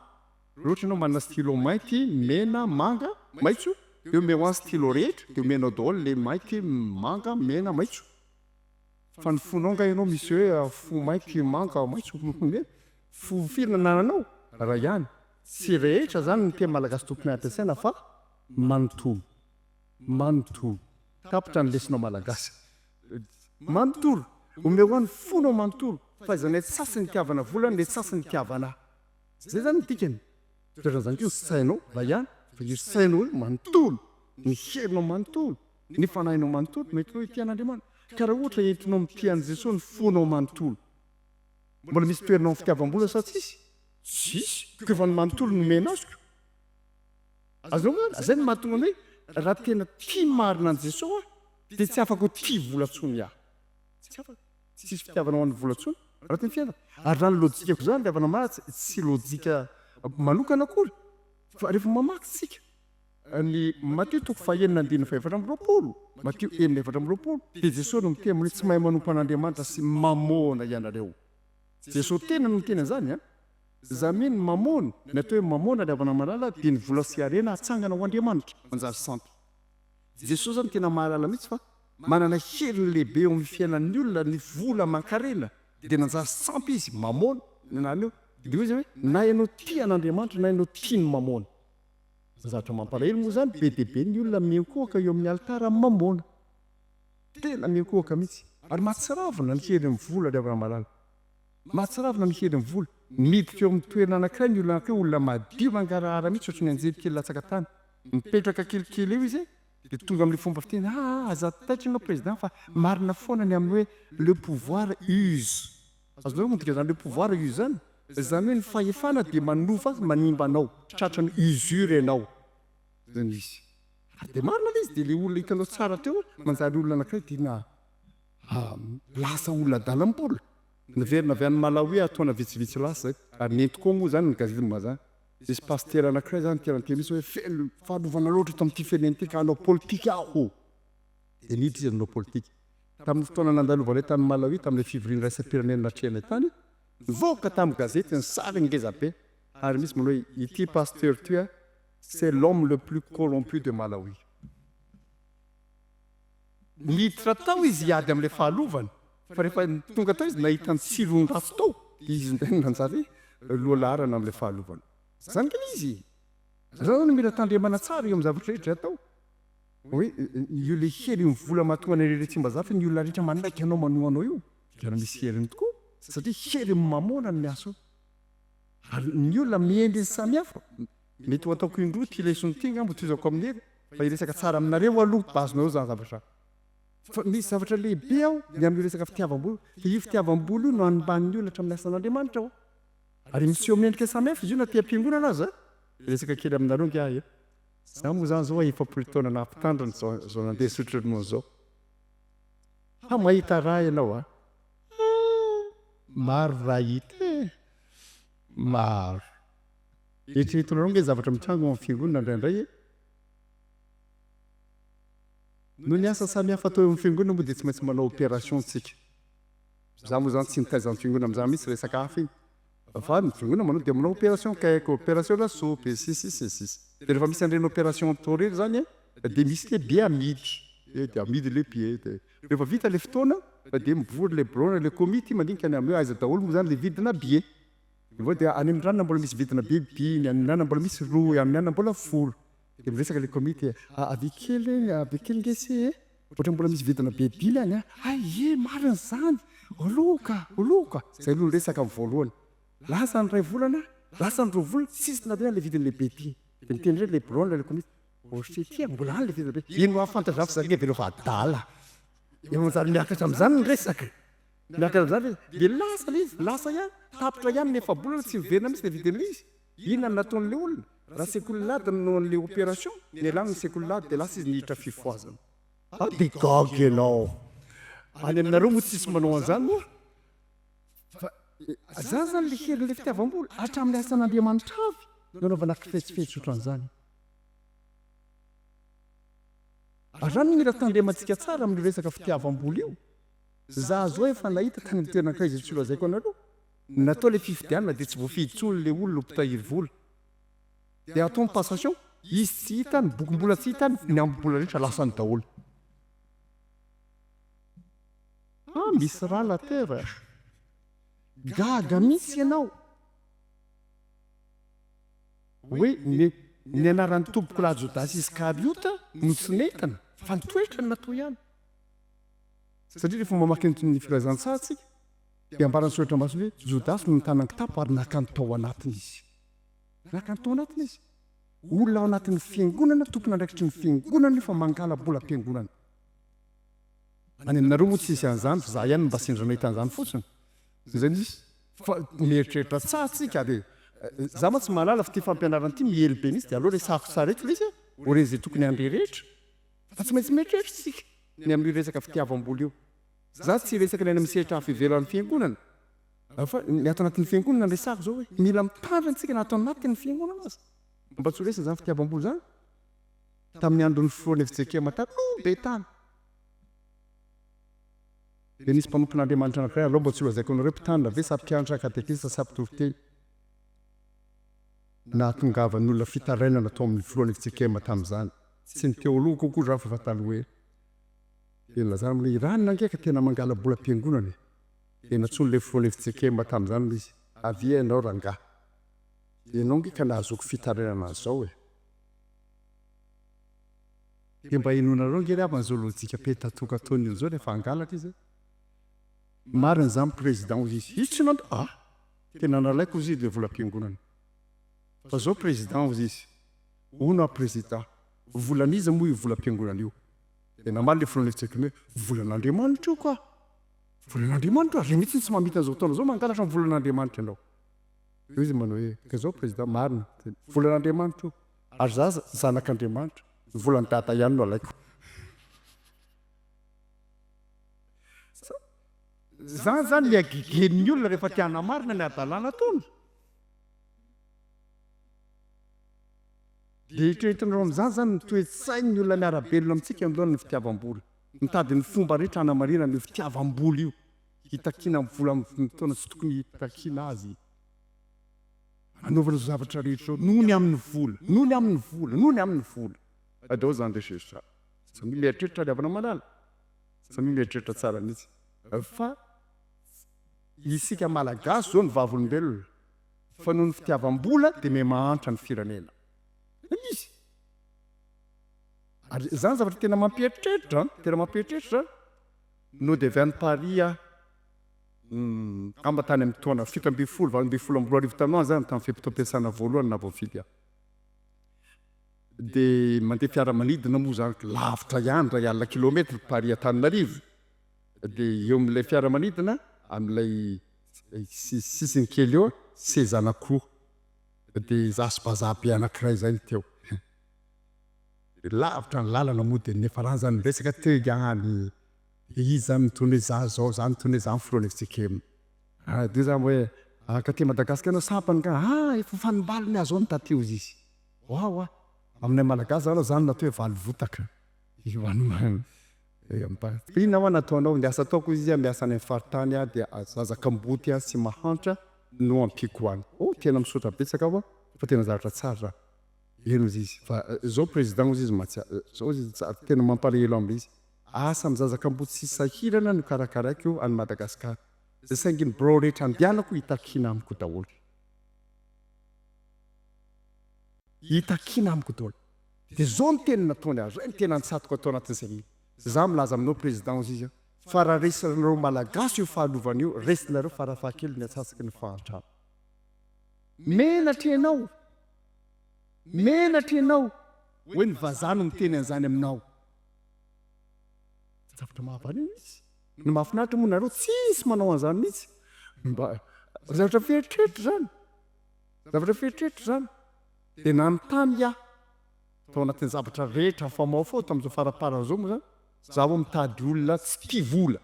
Raha ohatra ianao manana stylo mainty, mena, manga, maitso, dia omeo ahy ny stylo rehetra, dia omenao daholo ilay mainty, manga, mena, maitso. Fa ny fonao angaha ianao misy hoe fo mainty, manga, maitso, mena? Fo firy no anananao? Iray ihany. Tsy rehetra izany ny teny malagasy tokony hampiasaina fa manontolo. Manontolo. Tapitra ny lesona malagasy. Manontolo. Omeo ahy ny fonao manontolo. Fa izany hoe tsasy ny itiavana vola ny tsasy ny itiavana ahy. Zay zany ny dikany. Ohatran'izany koa ny sainao va ihany fa io sainao io manontolo, ny herinao manontolo, ny fanahinao manontolo no entinao hitia an'Andriamanitra. Ka raha ohatra entinao mitia an'i Jesoa ny fonao manontolo, mbola misy toerana ao amin'ny fitiavam-bola sa tsisy? Tsisy, koa efa ny manontolo nomena azy ko. Azonao ve zany? Zay no mahatonga ny hoe raha tena tia marina an'i Jesoa aho dia tsy afaka ho tia vola intsony aho. Tsy afaka. Tsisy fitiavana ho an'ny vola intsony raha tena fiainana. Ary raha ny lojikako izany ry havana malala tsy lojika manokana akory fa rehefa mamaky tsika ny Matio toko fahenina andininy fahefatra 24, Matio 6:24, dia Jesoa no miteny hoe tsy mahay manompo an'Andriamanitra sy mamôna ianareo. Jesoa tena no miteny an'izany an! Izany hoe ny mamôna, ny atao hoe mamôna ry havana malala dia ny vola sy harena atsangana ho Andriamanitra, manjary sampy. Jesoa zany tena mahalala mihitsy fa manana heriny lehibe eo amin'ny fiainan'ny olona ny vola aman-karena dia nanjary sampy izy, mamôna, ny anarany eo, dia hoy izy hoe na ianao tia an'Andriamanitra na ianao tia ny mamôna. Zavatra mampalahelo moa zany, be dia be ny olona miankohoka eo amin'ny alitara amin'ny mamôna. Tena miankohoka mihitsy. Ary mahatsiravina ny herin'ny vola ry havana malala. Mahatsiravina ny herin'ny vola. Miditra eo amin'ny toerana anankiray ny olona anankiray, olona madio mangarahara mihitsy ohatry ny anjely kely latsaka tany. Mipetraka kelikely eo izy dia tonga amin'ilay fomba fiteny, aa aza taitra ianao président fa marina foana ny amin'ny hoe le pouvoir use. Azonareo moa ny dikan'izany le pouvoir use izany? Izany hoe ny fahefana dia manova manimba anao, tratran'ny usure ianao. Izay no izy. Ary dia marina ilay izy, dia ilay olona hitanao tsara teo manjary olona anankiray tena lasa olona adalam-bola. Niverina avy any Malawi aho taona vitsivitsy lasa izay, ary nentiko ao moa izany ny gazety momba an'izany. Nisy pasitera anankiray izany tena niteny mihitsy hoe feno fahalovana loatra eto amin'ity firenena ity ka hanao politika aho. Dia niditra izy nanao politika. Tamin'ny fotoana nandalovanay tany Malawi tamin'ilay fivoriana iraisam-pirenena natrehanay tany, nivoaka tamin'ny gazety ny sary ngeza be ary misy manao hoe ity pasteur ity c'est l'homme le plus corrompu de Malawi. Niditra tao izy hiady amin'ilay fahalovana, fa rehefa tonga tao izy nahita ny tsirony ratsy tao, dia izy indray no nanjary lohalaharana amin'ilay fahalovana. Izany ange ilay izy e! Izany no mila tandremana tsara eo amin'ny zavatra rehetra izay atao. Hoe io ilay hery io vola mahatonga an'ireo ry Tsimbazaza ny olona rehetra manaiky anao manoa anao io, dia misy heriny tokoa, satria herin'ny mamôna no miasa ao. Ary ny olona miendriny samihafa, mety ho ataoko indroa ity lesona ity angamba hotohizako amin'ny hery fa hiresaka tsara aminareo aloha mba azonareo izany zavatra izany. Fa misy zavatra lehibe ao ny amin'io resaka fitiavam-bola, dia io fitiavam-bola io no hanimban'ny olona hatramin'ny asan'Andriamanitra ao. Ary miseho amin'ny endrika samihafa izy io na aty am-piangonana aza. Hiresaka kely aminareo ange aho eto. Izaho moa izany izao 40 taona naha-mpitandrina izao izao nandeha nisotro ronono izao. Fa mahita raha ianao an! Maro raha hita e! Maro. Eritreretinareo ange ny zavatra mitranga ao amin'ny fiangonana indraindray e! Noho ny asa samihafa atao eo amin'ny fiangonana moa dia tsy maintsy manao opération tsika. Za moa zany tsy nitaiza ny fiangonana amin'izany mihitsy, resaka hafa iny. Fa ny fiangonana manao dia manao opération cake, opération lasopy, sy ny sisa sy ny sisa. Dia rehefa misy an'ireny opération atao ireny zany dia misy le billet amidy. Dia amidy le billet dia Rehefa vita le fotoana dia mivory le birao na le komity mandinika ny amin'ny hoe aiza daholo moa zany le vidina billet. Dia avy eo dia any amin'ny ranona mbola misy vidina billet dimy, any amin'ny anona mbola misy roa, any amin'ny anona mbola folo. Dia miresaka le komity hoe avia kely, avia kely nge se e, ohatran'ny mbola misy vidina billet dimy any an! Hay ie, marina izany! Oloka, oloka! Zay aloha ny resaka amin'ny voalohany. Lasa ny iray volana, lasa ny roa volana, tsisy naleha le vidin'le billet dimy. Dia miteny indray le birao na le komity. Ohatry ity a, mbola any le feno be. Ino mahafantatra za fa za nge velao fa adala. Efa manjary miakatra amizany ny resaka. Miaraka amin'izany ve? Dia lasa ilay izy, lasa ihany, tapitra ihany ny efa-bolana tsy miverina mihitsy ilay vidin'ilay izy. Inona no nataon'ilay olona? Raha sekoly lahady no an'ilay opération, nialany ny sekoly lahady dia lasa izy niditra fifohazana. Ah dia gaga ianao. Any aminareo moa tsisy manao an'izany moa? Fa izany izany ilay herin'ilay fitiavam-bola, hatramin'ny asan'Andriamanitra avy no anaovana kifetsifetsy ohatran'izany. Ary izany no mila tandremantsika tsara amin'io resaka fitiavam-bola io. Za zao efa nahita tany amin'ny toerana anankiray izay tsy holazaiko anareo, natao ilay fifidianana dia tsy voafidy intsony ilay olona ho mpitahiry vola. Dia atao ny passation, izy tsy hita, ny bokim-bola tsy hita, ny ambim-bola rehetra lasany daholo. Ah misy rà la terre. Gaga mihitsy ianao. Hoe ny ny anaran'ny tompokolahy Jodasy Iskariota no tsy nentina fa ny toetrany natao ihany. Satria rehefa mamaky ny filazantsara isika dia ambaran'ny soratra masina hoe Jodasy no nitana ny kitapo ary naka ny tao anatiny izy. Naka ny tao anatiny izy. Olona ao anatin'ny fiangonana, tompon'andraikitry ny fiangonana nefa mangala-bolam-piangonana. Any aminareo moa tsisy an'izany fa za ihany no mba sendra nahita an'izany fotsiny. Izay misy. Fa mieritreritra tsara tsika ary za mantsy mahalala fa ity fampianarana ity miely be mihitsy dia aleo resahako tsara eto ilay izy e, ho ren'izay tokony handre rehetra. Fa tsy maintsy mieritreritra isika ny amin'io resaka fitiavam-bola io. Za tsy hiresaka ny any amin'ny sehatra hafa ivelan'ny fiangonana fa ny ato anatin'ny fiangonana no resahako izao hoe mila mitandrina isika na ato anatin'ny fiangonana aza mba tsy ho resy izany fitiavam-bola izany. Tamin'ny andron'ny filohan'ny fjkm taloha be tany dia nisy mpanompon'Andriamanitra anankiray, aleo mba tsy holazaiko anareo mpitandrina ve sa mpianatra katekista sa mpitoriteny, nahatongavan'ny olona fitarainana tao amin'ny filohan'ny fjkm tamin'izany, tsy ny teo aloha kokoa izany fa efa taloha ela, dia nilazana hoe i ranona ange ka tena mangala-bolam-piangonana e! dia nantsoin'ilay filohan'ny fjkm tamin'izany ilay izy, avia ianao rangahy, ianao ange ka nahazoako fitarainana an'izao e! Dia mba henoinareo ange ry havana izao lojika petatoka ataony io izao rehefa hangalatra izy e! Marina izany président hozy izy, izy tsy nanda ah! Tena nalaiko hozy izy ilay volam-piangonana. Fa izao président hozy izy, hono aho président, volan'iza moa io volam-piangonana io? Dia namaly ilay filohan'ny FJKM hoe, volan'Andriamanitra io ka! Volan'Andriamanitra io, ary mihitsy tsy mamita an'izao taona izao mangalatra ny volan'Andriamanitra ianao. Eo izy manao hoe, ka izao président, marina, volan'Andriamanitra io, ary za zanak'Andriamanitra, ny volan'i dada ihany no alaiko. Zany zany ny hagigen'ny olona rehefa te hanamarina ny hadalana ataony. Dia eritreretinareo amin'izany zany ny toe-tsain'ny olona miara-belona amintsika manoloana ny fitiavam-bola. Mitady ny fomba rehetra hanamarinana io fitiavam-bola io. Hitakiana ny vola amin'ny fotoana tsy tokony hitakiana azy. Hanaovana izao zavatra rehetra izao noho ny amin'ny vola, noho ny amin'ny vola, noho ny amin'ny vola. Adao izany recherche. Samia mieritreritra ry havana malala. Samia mieritreritra tsara mihitsy. Fa isika Malagasy izao no vavolombelona fa noho ny fitiavam-bola dia miha-mahantra ny firenena. Izy. Ary izany zavatra tena mampieritreritra an, tena mampieritreritra. Nody avy any Paris aho, angamba tany amin'ny taona 17, 2018 tany ho any izany, tamin'ny fe-potoam-piasana voalohany nahavoafidy aho. Dia mandeha fiaramanidina moa izany, lavitra ihany, iray alina kilometatra Paris Antananarivo. Dia eo amin'ilay fiaramanidina, amin'ilay sisiny kely eo, seza anankiroa. Dia izaho sy vazaha be anankiray izay no teo. Dia lavitra ny lalana moa dia niafarany izany niresaka teo ihany. Dia izy izany niteny hoe izaho izao, izaho niteny hoe izaho ny filohan'ny fjkm. Dia izaho hoe, ka aty Madagasikara ianao sampany ka, ah efa fanimbaliny aho izao no taty hozy izy. Wawa! Aminay Malagasy zany zany no atao hoe valovotaka. Inona hoa nataonao? Ny asa ataoko hozy izy, miasa any amin'ny faritany aho dia zaza kamboty aho sy mahantra no ampiako any. Oh tena misaotra betsaka aho fa tena zavatra tsara. Eny hozy izy, fa zao président hozy izy mahatsiaro, zao hozy izy tena mampalahelo ahy amin'ilay izy. Asa amin'ny zaza kamboty sy sahirana no karakaraiko any Madagasikara. Saingy ny birao rehetra andehanako itakiana amiko daholo. Hitakiana amiko daholo. Dia zao ny teny nataony azy, zay no tena nitsatoka tao anatin'ny sainy. Za milaza aminao président hozy izy an, fa raha resinareo malagasy io fahalovana io, resinareo farafahakeliny ny antsasaky ny fahantrana. Menatra ianao, menatra ianao hoe ny vazaha no miteny an'izany aminao. Zavatra mahavariana izy. Ny mahafinaritra moa nareo tsisy manao an'izany mihitsy. Mba zavatra fieritreritro izany. Zavatra fieritreritro izany. Dia nanontany aho tao anatin'ny zavatra rehetra afamoafao tamin'izao faraparany izao moa izany, za vao mitady olona tsy tia vola,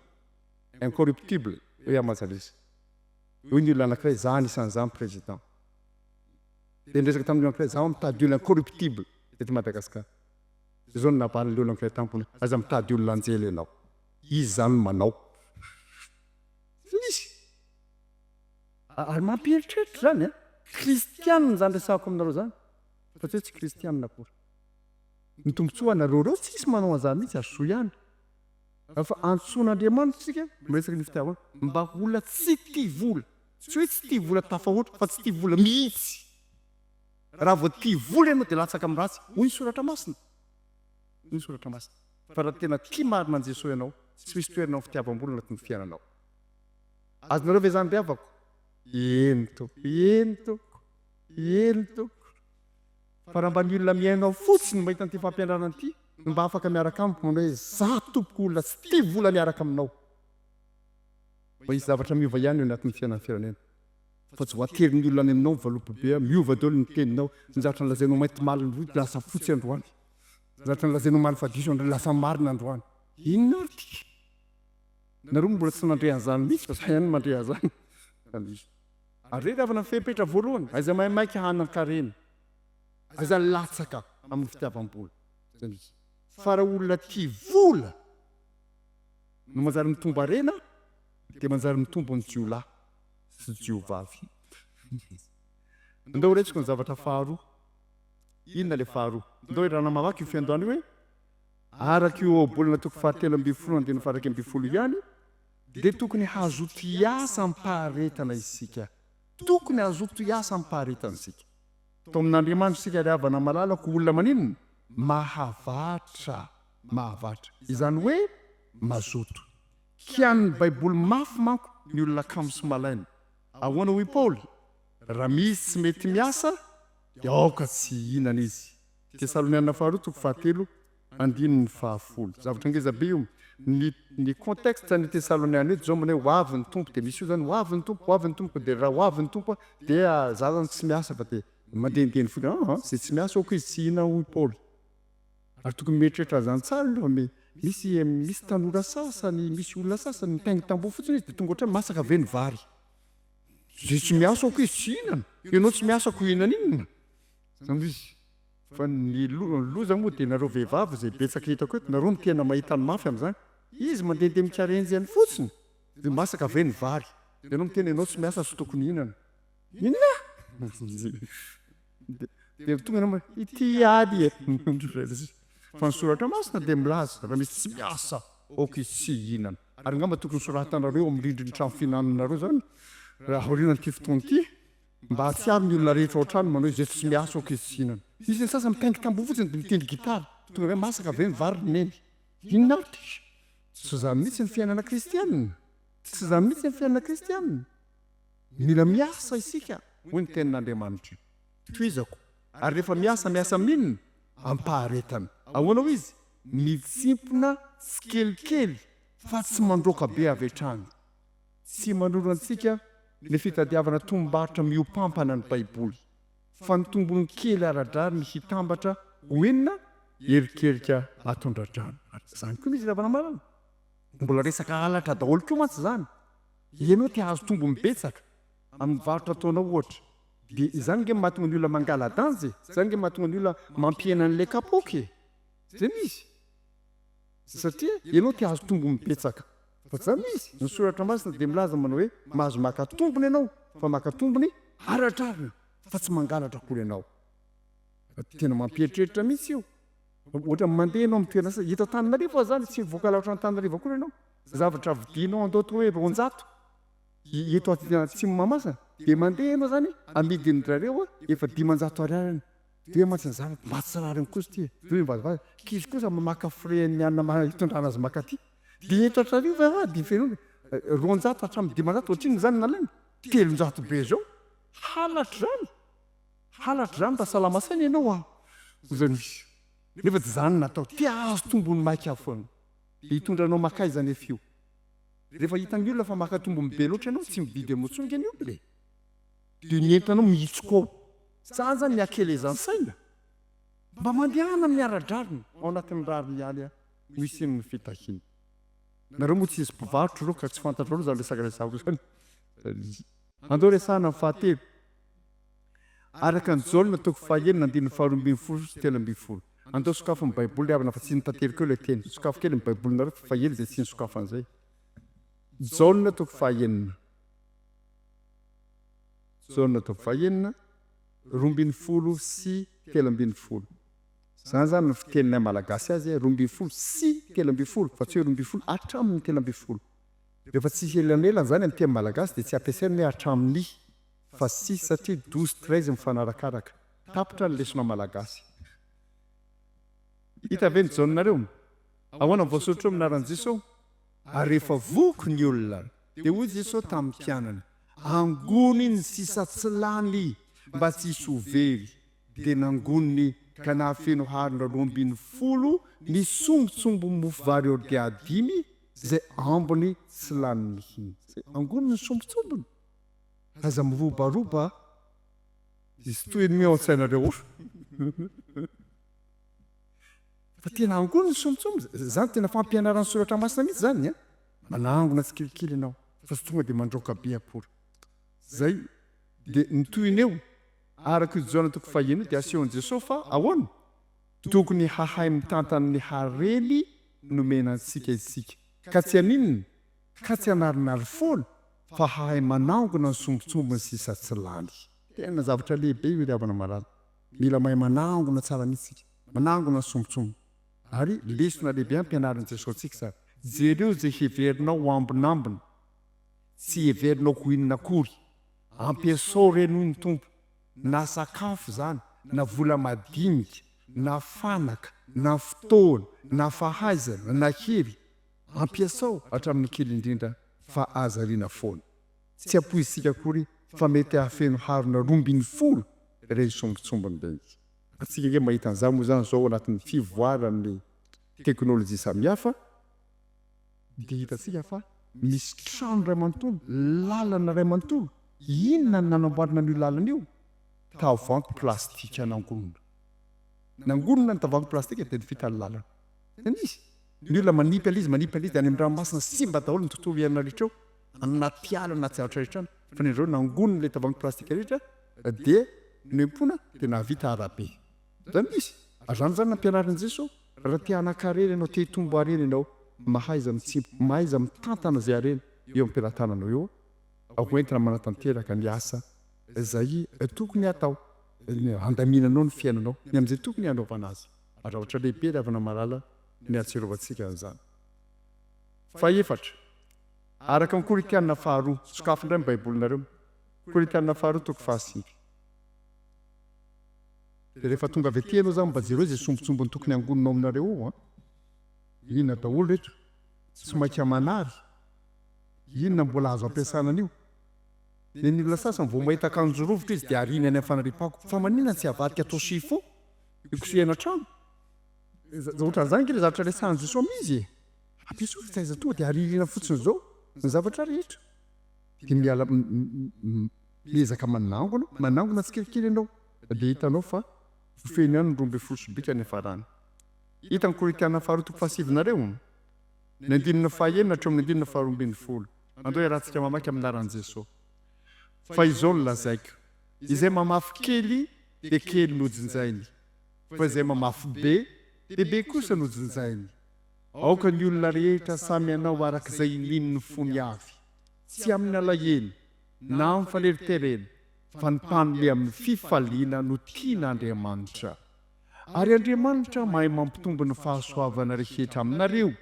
incorruptible hoy aho Majalisa. Hoy ny olona anankiray, za anisan'izany président. Dia niresaka tamin'ny olona anankiray, za mitady olona incorruptible eto Madagascar. Dia izao no navalin'ilay olona anankiray tamiko hoe, aza mitady olona anjely ianao. Izy izany no manao. Tsy misy. Ary mampieritreritra izany an! Kristianina izany resahako aminareo izany, fa tsy hoe tsy kristianina akory. Ny tombontsoa anareo ireo tsisy manao an'izany mihitsy ary soa ihany. Fa antsoin'Andriamanitra isika miresaka ny fitiavana mba ho olona tsy tia vola. Tsy hoe tsy tia vola tafahoatra fa tsy tia vola mihitsy. Raha vao tia vola ianao dia latsaka amin'ny ratsy, hoy ny soratra masina. Hoy ny soratra masina. Fa raha tena tia marina an'i Jesoa ianao, tsy misy toerana ho fitiavam-bola anatin'ny fiainanao. Azonareo ve izany ry havako? Eny tompoko, eny tompoko, eny tompoko. Fa raha mba ny olona mihaino aho fotsiny no mahita an'ity fampianarana ity no mba afaka miaraka amiko manao hoe za tompoko olona tsy tia vola miaraka aminao. Mba hisy zavatra miova ihany eo anatin'ny fiainan'ny firenena. Fa tsy voaterin'ny olona any aminao mivalopy be miova daholo ny teninao. Ny zavatra nolazainao mainty omaly lasa fotsy androany. Ny zavatra nolazainao omaly fa diso androany lasa marina androany. Inona ary ity? Nareo mbola tsy nandre an'izany mihitsy fa za ihany no mandre an'izany. Ary re ry havana ny fepetra voalohany, aiza maimaika hanan-karena, aiza latsaka amin'ny fitiavam-bola. Zay mihitsy. Fa raha olona tia vola no manjary mitombo harena dia manjary mitombo ny jiolahy sy jiovavy. Ndao resiko ny zavatra faharoa. Inona ilay faharoa? Ndao hiarahana mamaky io fiandohana io hoe araka io ohabolana toko fahatelo ambin'ny folo andininy faha-iraika ambin'ny folo ihany dia tokony hazoto hiasa amim-paharetana isika. Tokony hazoto hiasa amim-paharetana isika. Tao amin'Andriamanitra isika ry havana malalako olona maninona? Mahavatra. Mahavatra. Izany hoe mazoto. Kianin'ny Baiboly mafy manko ny olona kamo sy malaina. Ahoana hoy Paoly? Raha misy tsy mety miasa dia aoka tsy hihinana izy. Tesaloniana faharoa toko fahatelo andininy fahafolo. Zavatra ngeza be io. Ny ny contexte ny Tesaloniana eto zao manao hoe ho avy ny Tompo dia misy io zany ho avy ny Tompo, ho avy ny Tompo dia raha ho avy ny Tompo dia za zany tsy miasa fa dia mandehandeha fotsiny. Aa izay tsy miasa aoka izy tsy hihinana hoy Paoly. Ary tokony mieritreritra an'izany tsara aloha fa misy misy tanora sasany, misy olona sasany mitaingin-tamboho fotsiny izy dia tonga ohatran'ny masaka ve ny vary. Izay tsy miasa aoka izy tsy hihinana. Ianao tsy miasa ko hihinana inona? Zany izy. Fa ny loza moa dia nareo vehivavy izay betsaka hitako eto, nareo no tena mahita ny mafy amin'izany. Izy mandehandeha mikarenjy any fotsiny dia masaka ve ny vary? Dia ianao miteny ianao tsy miasa tsy tokony hihinana. Inona? Dia tonga ianao ity ady e! Fa ny soratra masina dia milaza raha misy tsy miasa aoka izy tsy hihinana. Ary angamba tokony soratanareo eo amin'ny rindrin'ny trano fihinananareo izany raha aorianan'ity fotoana ity. Mba hahatsiaro ny olona rehetra ao an-trano manao izay tsy miasa aoka izy tsy hihinana. Misy ny sasany mitaingin-tamboho fotsiny dia mitendry gitara. Tonga hoe masaka ve ny vary ry neny? Inona ary ity? Tsy izany mihitsy ny fiainana kristianina. Tsy izany mihitsy ny fiainana kristianina. Mila miasa isika, hoy ny tenin'Andriamanitra. Tohizako. Ary rehefa miasa, miasa amin'inona? Am-paharetana. Ahoana hoy izy? Mitsimpona tsikelikely fa tsy mandroaka be avy hatrany. Tsy manoro antsika ny fitadiavana tombom-barotra mihoa-pampana ny Baiboly, fa ny tombony kely ara-drariny hitambatra ho inona? Erikerika atondra-drano. Izany koa misy zava-namarana. Mbola resaka halatra daholo koa mantsy izany. Ianao te hahazo tombony betsaka amin'ny varotra ataonao ohatra, dia izany ange no mahatonga ny olona mangala-danja e! Izany ange no mahatonga ny olona mampihena an'ilay kapoaka e! Izay no izy. Satria ianao te hahazo tombony betsaka. Fa tsy izany izy. Ny soratra masina dia milaza manao hoe mahazo maka tombony ianao fa maka tombony ara-drariny fa tsy mangalatra akory ianao. Tena mampieritreritra mihitsy io. Ohatra mandeha ianao amin'ny toerana sasany, eto Antananarivo aza izany tsy mivoaka lavitra an'Antananarivo akory ianao. Zavatra vidianao andao atao hoe 200 eto atsimo Mahamasina dia mandeha ianao izany amidin-dry zareo efa 500 ariary any. Dia mantsy ny zanako mba tsy rariny kosa ity e! Dia hoy ny vadiny, k'izy kosa maka frais ny anona hitondrana azy maka aty. Dia eto Antananarivo ah dia fenoina 200 hatramin'ny 500 ohatrinona izany nalainy? 300 be izao. Halatra izany! Halatra izany raha salama saina ianao ah! Hoy izany izy. Nefa tsy izany no natao. Te hahazo tombony maika foana. Dia hitondra anao makaiza anefa io? Rehefa hitan'ny olona fa maka tombony be loatra ianao, tsy mividy aminao intsony ange ny olona e! Dia ny entanao mihitsoka ao. Zany zany ny hakelezan-tsaina. Mba mandehana amin'ny ara-drariny, ao anatin'ny rariny ihany no hisian'ny fitahiana. Nareo moa tsisy mpivarotra ireo ka tsy fantatrareo izany resaka resahako izany. Andao resahana ny fahatelo. Araka an'i Jaona toko fahenina andininy faharoa ambin'ny folo sy 13. Andao sokafy ny baiboly ry havana fa tsy notateriko eo ilay teny. Sokafy kely ny baibolinareo fa ela izay tsy nisokafana izay. Jaona toko fahenina. Jaona toko fahenina, 12 sy 13. Izany izany no fiteninay malagasy azy, 12 sy 13 fa tsy hoe 12 hatramin'ny 13. Rehefa tsisy elanelana izany amin'ny teny malagasy dia tsy ampiasaina ny hoe hatramin'ny fa sy satria 12 13 mifanarakaraka. Tapitra ny lesona malagasy. Hita ve ny Jaonareo? Ahoana ny voasoratra eo amin'ny anaran'i Jeso? Ary rehefa voky ny olona, dia hoy Jeso tamin'ny mpianany, Angony ny sisa tsy lany mba tsy hisy ho very. Dia nangoniny ka nahafeno harona 12 ny sombintsombin'ny mofo vary ordia dimy izay ambiny tsy lany mihitsy. Angony ny sombintsombiny. Aza mirobaroba izy toy ny ao an-tsainareo ao. Fa tena angony ny sombintsombiny. Izany tena fampianaran'ny soratra masina mihitsy izany an. Manangona tsikelikely ianao fa tsy tonga dia mandraoka be akory. Izay dia ny tohiny eo. Araka io Jaona toko fahenina io dia asehon'i Jesosy fa ahoana? Tokony hahay mitantana ny hareny nomena antsika isika. Ka tsy haninona? Ka tsy hanarinary foana fa hahay manangona ny sombintsombiny sisa tsy lany. Tena zavatra lehibe io ry havana malala. Mila mahay manangona tsara mihitsy isika. Manangona ny sombintsombiny. Ary lesona lehibe ampianarin'i Jesosy antsika izany. Jereo izay heverinao ho ambinambina. Tsy heverinao ho inona akory. Ampiasao ireny hoy ny Tompo. Na sakafo izany, na vola madinika, na fanaka, na fotoana, na fahaizana, na hery. Ampiasao hatramin'ny kely indrindra fa aza ariana foana. Tsy ampoizintsika akory fa mety hahafeno harona 12 ireny sombintsombiny ireny. Antsika ange mahita an'izany moa izany izao ao anatin'ny fivoaran'ny teknolojia samihafa dia hitantsika fa misy trano iray manontolo, lalana iray manontolo, inona no nanamboarana an'io lalana io? Tavoahangy plastika nangonina. Nangonina ny tavoahangy plastika dia vita ny lalana. Izany izy. Ny olona manipy an'izy, manipy an'izy dia any amin'ny ranomasina simba daholo ny tontolo iainana rehetra eo, anaty ala, anaty zavatra rehetra any. Fa ny an'ireo nangonina ilay tavoahangy plastika rehetra dia noempoina dia nahavita arabe. Izany izy. Ary izany izany nampianarin'i Jesoa. Raha te hanan-karena ianao, te hitombo harena ianao, mahaiza mitsimpy, mahaiza mitantana izay harena eo am-pelatananao eo, ho entina manatanteraka ny asa izay tokony hatao, handaminanao ny fiainanao, ny amin'izay tokony hanaovana azy. Ary zavatra lehibe ry havana malala ny hahatsiarovantsika an'izany. Fahefatra, araka ny Korintiana faharoa, sokafy indray ny Baibolinareo, Korintiana faharoa toko fahasivy. Dia rehefa tonga avy aty ianao zany mba jereo izay sombintsombiny tokony hangoninao aminareo ao an! Inona daholo reto? Tsy maika manary? Inona mbola azo ampiasana an'io? Dia ny olona sasany vao mahita akanjo rovitra izy dia ariany any amin'ny fanariam-pako. Fa maninona tsy avadika atao chiffon hikosehana trano? Ohatran'izany ange ilay zavatra resahan'i Jesoa amin'izy e! Ampiasao fa tsy aiza tonga dia aririna fotsiny izao ny zavatra rehetra. Dia miala miezaka manangona, manangona tsikelikely ianao dia hitanao fa ho feno ihany ny 12 sobika niafarany. Hita ny Korintiana faharoa toko fahasivy nareo? Ny andininy fahaenina hatreo amin'ny andininy faharoa ambin'ny folo. Andao iarahantsika mamaky amin'ny anaran'i Jesoa. Fa izao no lazaiko, izay mamafy kely dia kely no jinjainy, fa izay mamafy be dia be kosa no jinjainy. Aoka ny olona rehetra samy hanao araka izay inian'ny fony avy, tsy amin'ny alahelo na amin'ny faneriterena, fa ny mpanome amin'ny fifaliana no tian'Andriamanitra. Ary Andriamanitra mahay mampitombo ny fahasoavana rehetra aminareo,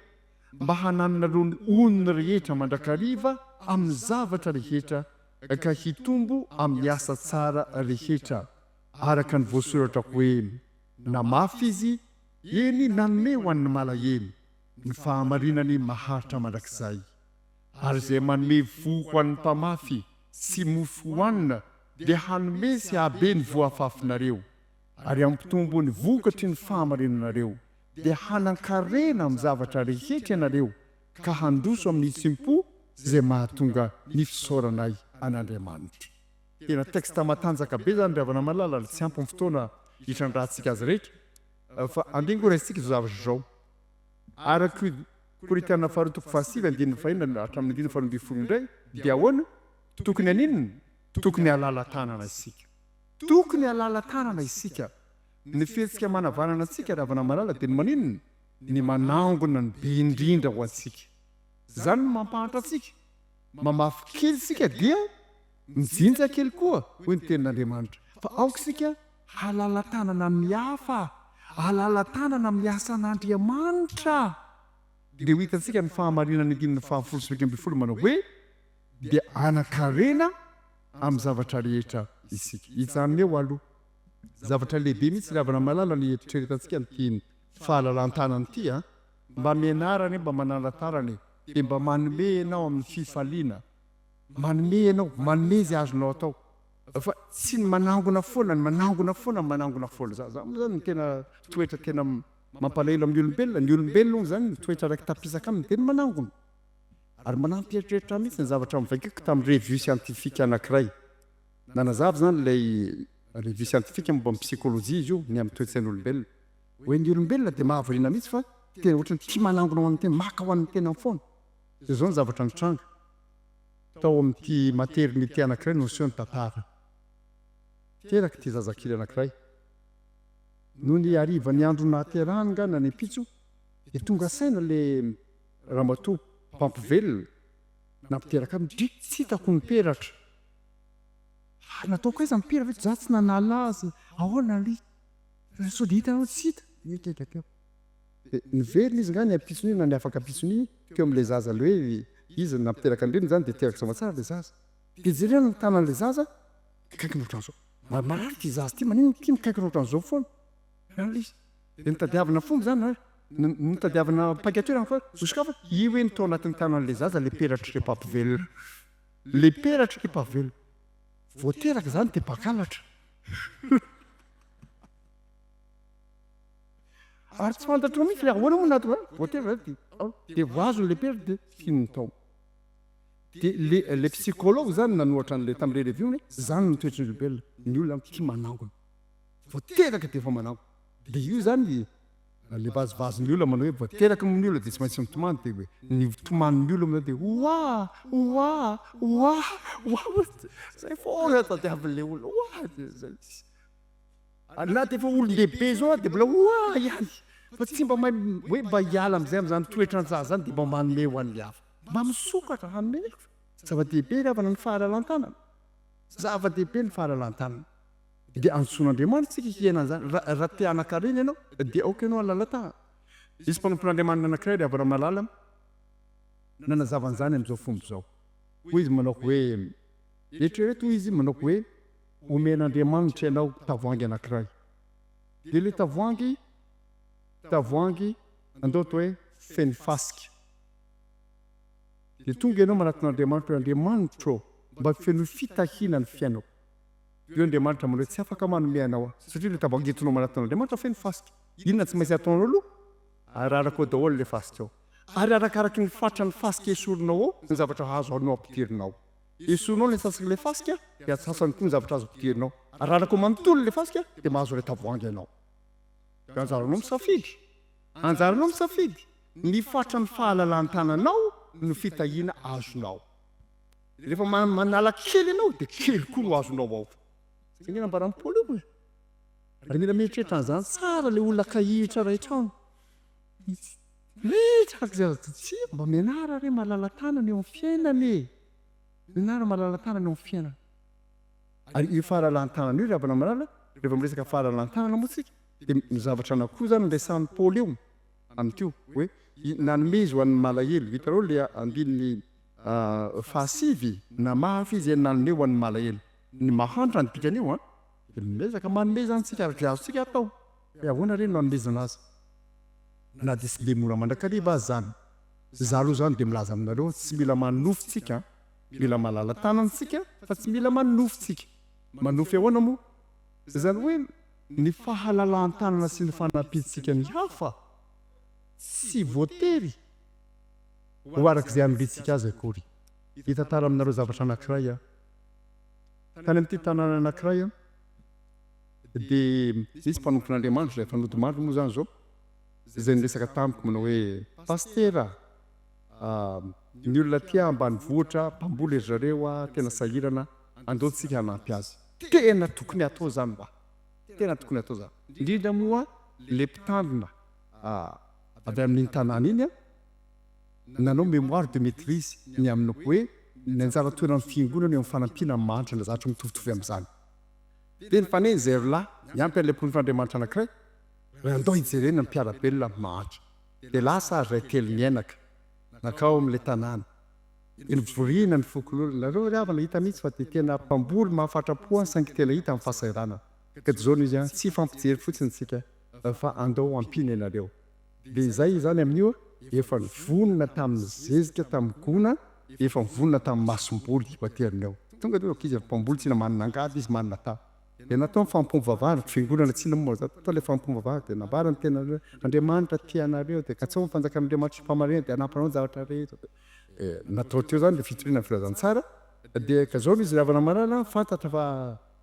mba hanananareo ny onony rehetra mandrakariva amin'ny zavatra rehetra, ka hitombo amin'ny asa tsara rehetra, araka ny voasoratra hoe, Namafy izy, eny, nanome ho an'ny malahelo, ny fahamarinany maharitra mandrakizay. Ary izay manome voa ho an'ny mpamafy sy mofo hohanina dia hanome sy hahabe ny voa afafinareo, ary hampitombo ny vokatry ny fahamarinanareo, dia hanan-karena amin'ny zavatra rehetra ianareo, ka handroso amin'ny hitsim-po. izay mahatonga ny fisaoranay an'Andriamanitra. Tena texte matanjaka be zany ry havana malala ary tsy ampy ny fotoana hitrandrahantsika azy rehetra fa andeha ngo raisintsika izao zavatra izao. Araka io Korintiana faharoa toko fahasivy andininy fahenina hatramin'ny andininy faharoa ambin'ny folo indray dia ahoana? Tokony haninona? Tokony halala-tanana isika. Tokony halala-tanana isika. Ny fihetsika manavanana antsika ry havana malala dia ny maninona? Ny manangona ny be indrindra ho antsika. Izany no mampahantra antsika. Mamafy kely isika dia mijinja kely koa, hoy ny Tenin'Andriamanitra. Fa aoka isika halala-tanana amin'ny hafa, halala-tanana amin'ny asan'Andriamanitra. Dia ho hitantsika ny fahamarinan'ny andininy faha-10 11 manao hoe, Dia hanan-karena amin'ny zavatra rehetra isika. Hijanona eo aloha. Zavatra lehibe mihitsy ry havana malala ny eritreretantsika an'ity fahalalan-tanana ity a! Mba mianara anie, mba manala-tanana e! Dia mba manome ianao amin'ny fifaliana. Manome ianao, manome izay azonao atao. Fa tsy ny manangona foana, ny manangona foana, ny manangona foana. Za, za moa zany ny tena toetra tena mampalahelo amin'ny olombelona, ny olombelona hono zany ny toetra raiki-tapisaka aminy dia ny manangona. Ary manampy eritreritra ahy mihitsy ny zavatra novakiako tamin'ny revue scientifique anankiray. Nanazava izany ilay revue scientifique momba ny psychologie izy io, ny amin'ny toe-tsain'olombelona. Hoe ny olombelona dia mahavariana mihitsy fa tena ohatran'ny tia manangona ho an'ny tena, maka ho an'ny tenany foana. Dia izao ny zavatra nitranga. Tao amin'ity maternité anankiray no niseho ny tantara. Teraka ity zazakely anankiray. Nony harivan'ny andro nahaterahany angaha na ny ampitso dia tonga saina ilay ramatoa mpampivelona nampiteraka ahy, ndry tsy hitako ny peratra. Ary nataoko aiza ny peratra, za tsy nanala azy, ahoana ry? Sao dia hitanao tsy hita? Nieritreritra teo. Dia niverina izy angaha ny ampitson'iny na ny afaka ampitson'iny teo amin'ilay zaza ilay hoe izy no nampiteraka ny reniny izany dia teraka soamatsara ilay zaza. Dia jerena ny tanan'ilay zaza, mikaikina ohatran'izao. Marary ity zaza ity, maninona ity mikaikina ohatran'izao foana? Ilay izy. Dia nitadiavina fomba izany an, nitadiavina paika-toerana fa hosokafana, io hoe ny tao anatin'ny tanan'ilay zaza ilay peratr'ilay mpampivelona. Ilay peratr'ilay mpavelona. Vao teraka izany dia mpangalatra. Ary tsy fantatrao mihitsy hoe ahoana moa no nahatonga azy, vao teraka izany dia dia vao azony ilay peratra dia finony tao. Dia le le psychologue izany nanohatra an'ilay tamin'ilay revue hoe izany no toetry ny olombelona, ny olona tia manangona. Vao teraka dia efa manangona. Dia io izany le vazivazin'ny olona manao hoe vao teraka moa ny olona dia tsy maintsy mitomany dia hoe ny tomanin'ny olona moa izany dia oa oa oa oa zay foana tadiavin'ilay olona oa dia zay. Na dia efa olon-dehibe izao ary dia mbola oa ihany fa tsy mba mahay hoe mba hiala amin'izay amin'izany toetran-jaza izany dia mba manome ho an'ny hafa. Mba misokatra hanome. Zava-dehibe ry havana ny fahalalan-tanana. Zava-dehibe ny fahalalan-tanana. Dia antsoin'Andriamanitra isika hiaina an'izany. Raha te hanan-karena ianao, dia aoka ianao halala-tanana. Nisy mpanompon'Andriamanina anankiray, ry havana malala, nanazava an'izany amin'izao fomba izao. Hoy izy manao hoe, Eritrereto, hoy izy manao hoe, omen'Andriamanitra ianao tavoahangy anankiray. Dia ilay tavoahangy, tavoahangy, andao atao hoe feno fasika. Dia tonga ianao manatona an'Andriamanitra hoe, Andriamanitra ô, mba fenoy fitahiana ny fiainako. Io Andriamanitra manao hoe tsy afaka manome anao aho satria ilay tavoahangy entinao manatona an'Andriamanitra feno fasika. Inona tsy maintsy ataonao aloha? Ararako ao daholo ilay fasika ao. Ary arakaraky ny fatran'ny fasika esorinao ao ny zavatra azo anao ampidirina ao. Esorinao ny antsasak'ilay fasika dia antsasany koa ny zavatra azo ampidirina ao. Ararako ao manontolo ilay fasika dia mahazo ilay tavoahangy ianao. Dia anjaranao misafidy. Anjaranao misafidy. Ny fatran'ny fahalalan-tananao no fitahiana azonao. Rehefa manala kely ianao dia kely koa no azonao ao. Zay ange nambaran'i Paoly io e. Ary mila mieritreritra an'izany tsara ilay olona kahihitra iray trano. Mihitsy araka izay azo atao. Tsia, mba mianara re malala-tanana eo amin'ny fiainana e. Mianara malala-tanana eo amin'ny fiainana. Ary io fahalalan-tanana io ry havana malala, rehefa miresaka fahalalan-tanana moa tsika dia ny zavatra anankiroa izany no resahin'i Paoly eo amin'ity hoe nanome izy ho an'ny malahelo. Hitanareo ilay andininy Fahasivy, namafy izy nanome ho an'ny malahelo. Ny mahantra ny dikan'io an! Dia miezaka manome izany tsika araka izay azontsika atao. Hoe ahoana re no hanomezana azy? Na dia tsy dia mora mandrakariva aza izany. Izaho aloha izany dia milaza aminareo, tsy mila manonofy tsika an! Mila malala-tanana tsika fa tsy mila manonofy tsika. Manonofy ahoana moa? Izany hoe ny fahalalahan-tanana sy ny fanampiantsika ny hafa tsy voatery ho araka izay aniriantsika azy akory. Hitantara aminareo zavatra anankiray aho. Tany amin'ity tanàna anankiray aho, dia nisy mpanompon'Andriamanitra izay efa nodimandry moa izany izao, izay niresaka tamiko manao hoe, Pasitera a, ny olona aty ambanivohitra mpamboly ry zareo a, tena sahirana, andao tsika hanampy azy. Tena tokony hatao izany mba. Tena tokony hatao izany. Indrindra moa ilay mpitandrina avy amin'iny tanàna iny a, nanao mémoire de maîtrise ny amin'ny hoe ny anjara toeran'ny fiangonana eo amin'ny fanampiana ny mahantra na zavatra mitovitovy amin'izany. Dia nifanena izay ry lahy, niampy an'ilay mpanompon'Andriamanitra anankiray, hoe andao hijerena ny mpiara-belona mahantra. Dia lasa ary iray telo miainaka nankao amin'ilay tanàna. Dia novorihina ny fokonolona. Nareo ry havana hita mihitsy fa dia tena mpamboly mahafatra-po an, saingy tena hita ny fahasahiranana. Ka dia izao no izy an, tsy hifampijery fotsiny isika fa andao ampiana ianareo. Dia izay izany amin'io efa nivonona tamin'ny zezika, tamin'ny gona, efa nivonona tamin'ny masomboly voateriny ao. Tonga dia ankizy avy mpamboly tsy manana angady izy, manana tany. Dia natao ny fanompoam-pivavahana, fiangonana tsinona moa izany, natao ilay fanompoam-pivavahana dia nambara ny tena hoe Andriamanitra tia anareo, dia katsaho ny fanjakan'Andriamanitra sy ny fahamarinany dia hanampy anao ny zavatra rehetra. Dia natao teo izany ilay fitoriana ny filazantsara, dia ka izao no izy ry havana malala, fantatra fa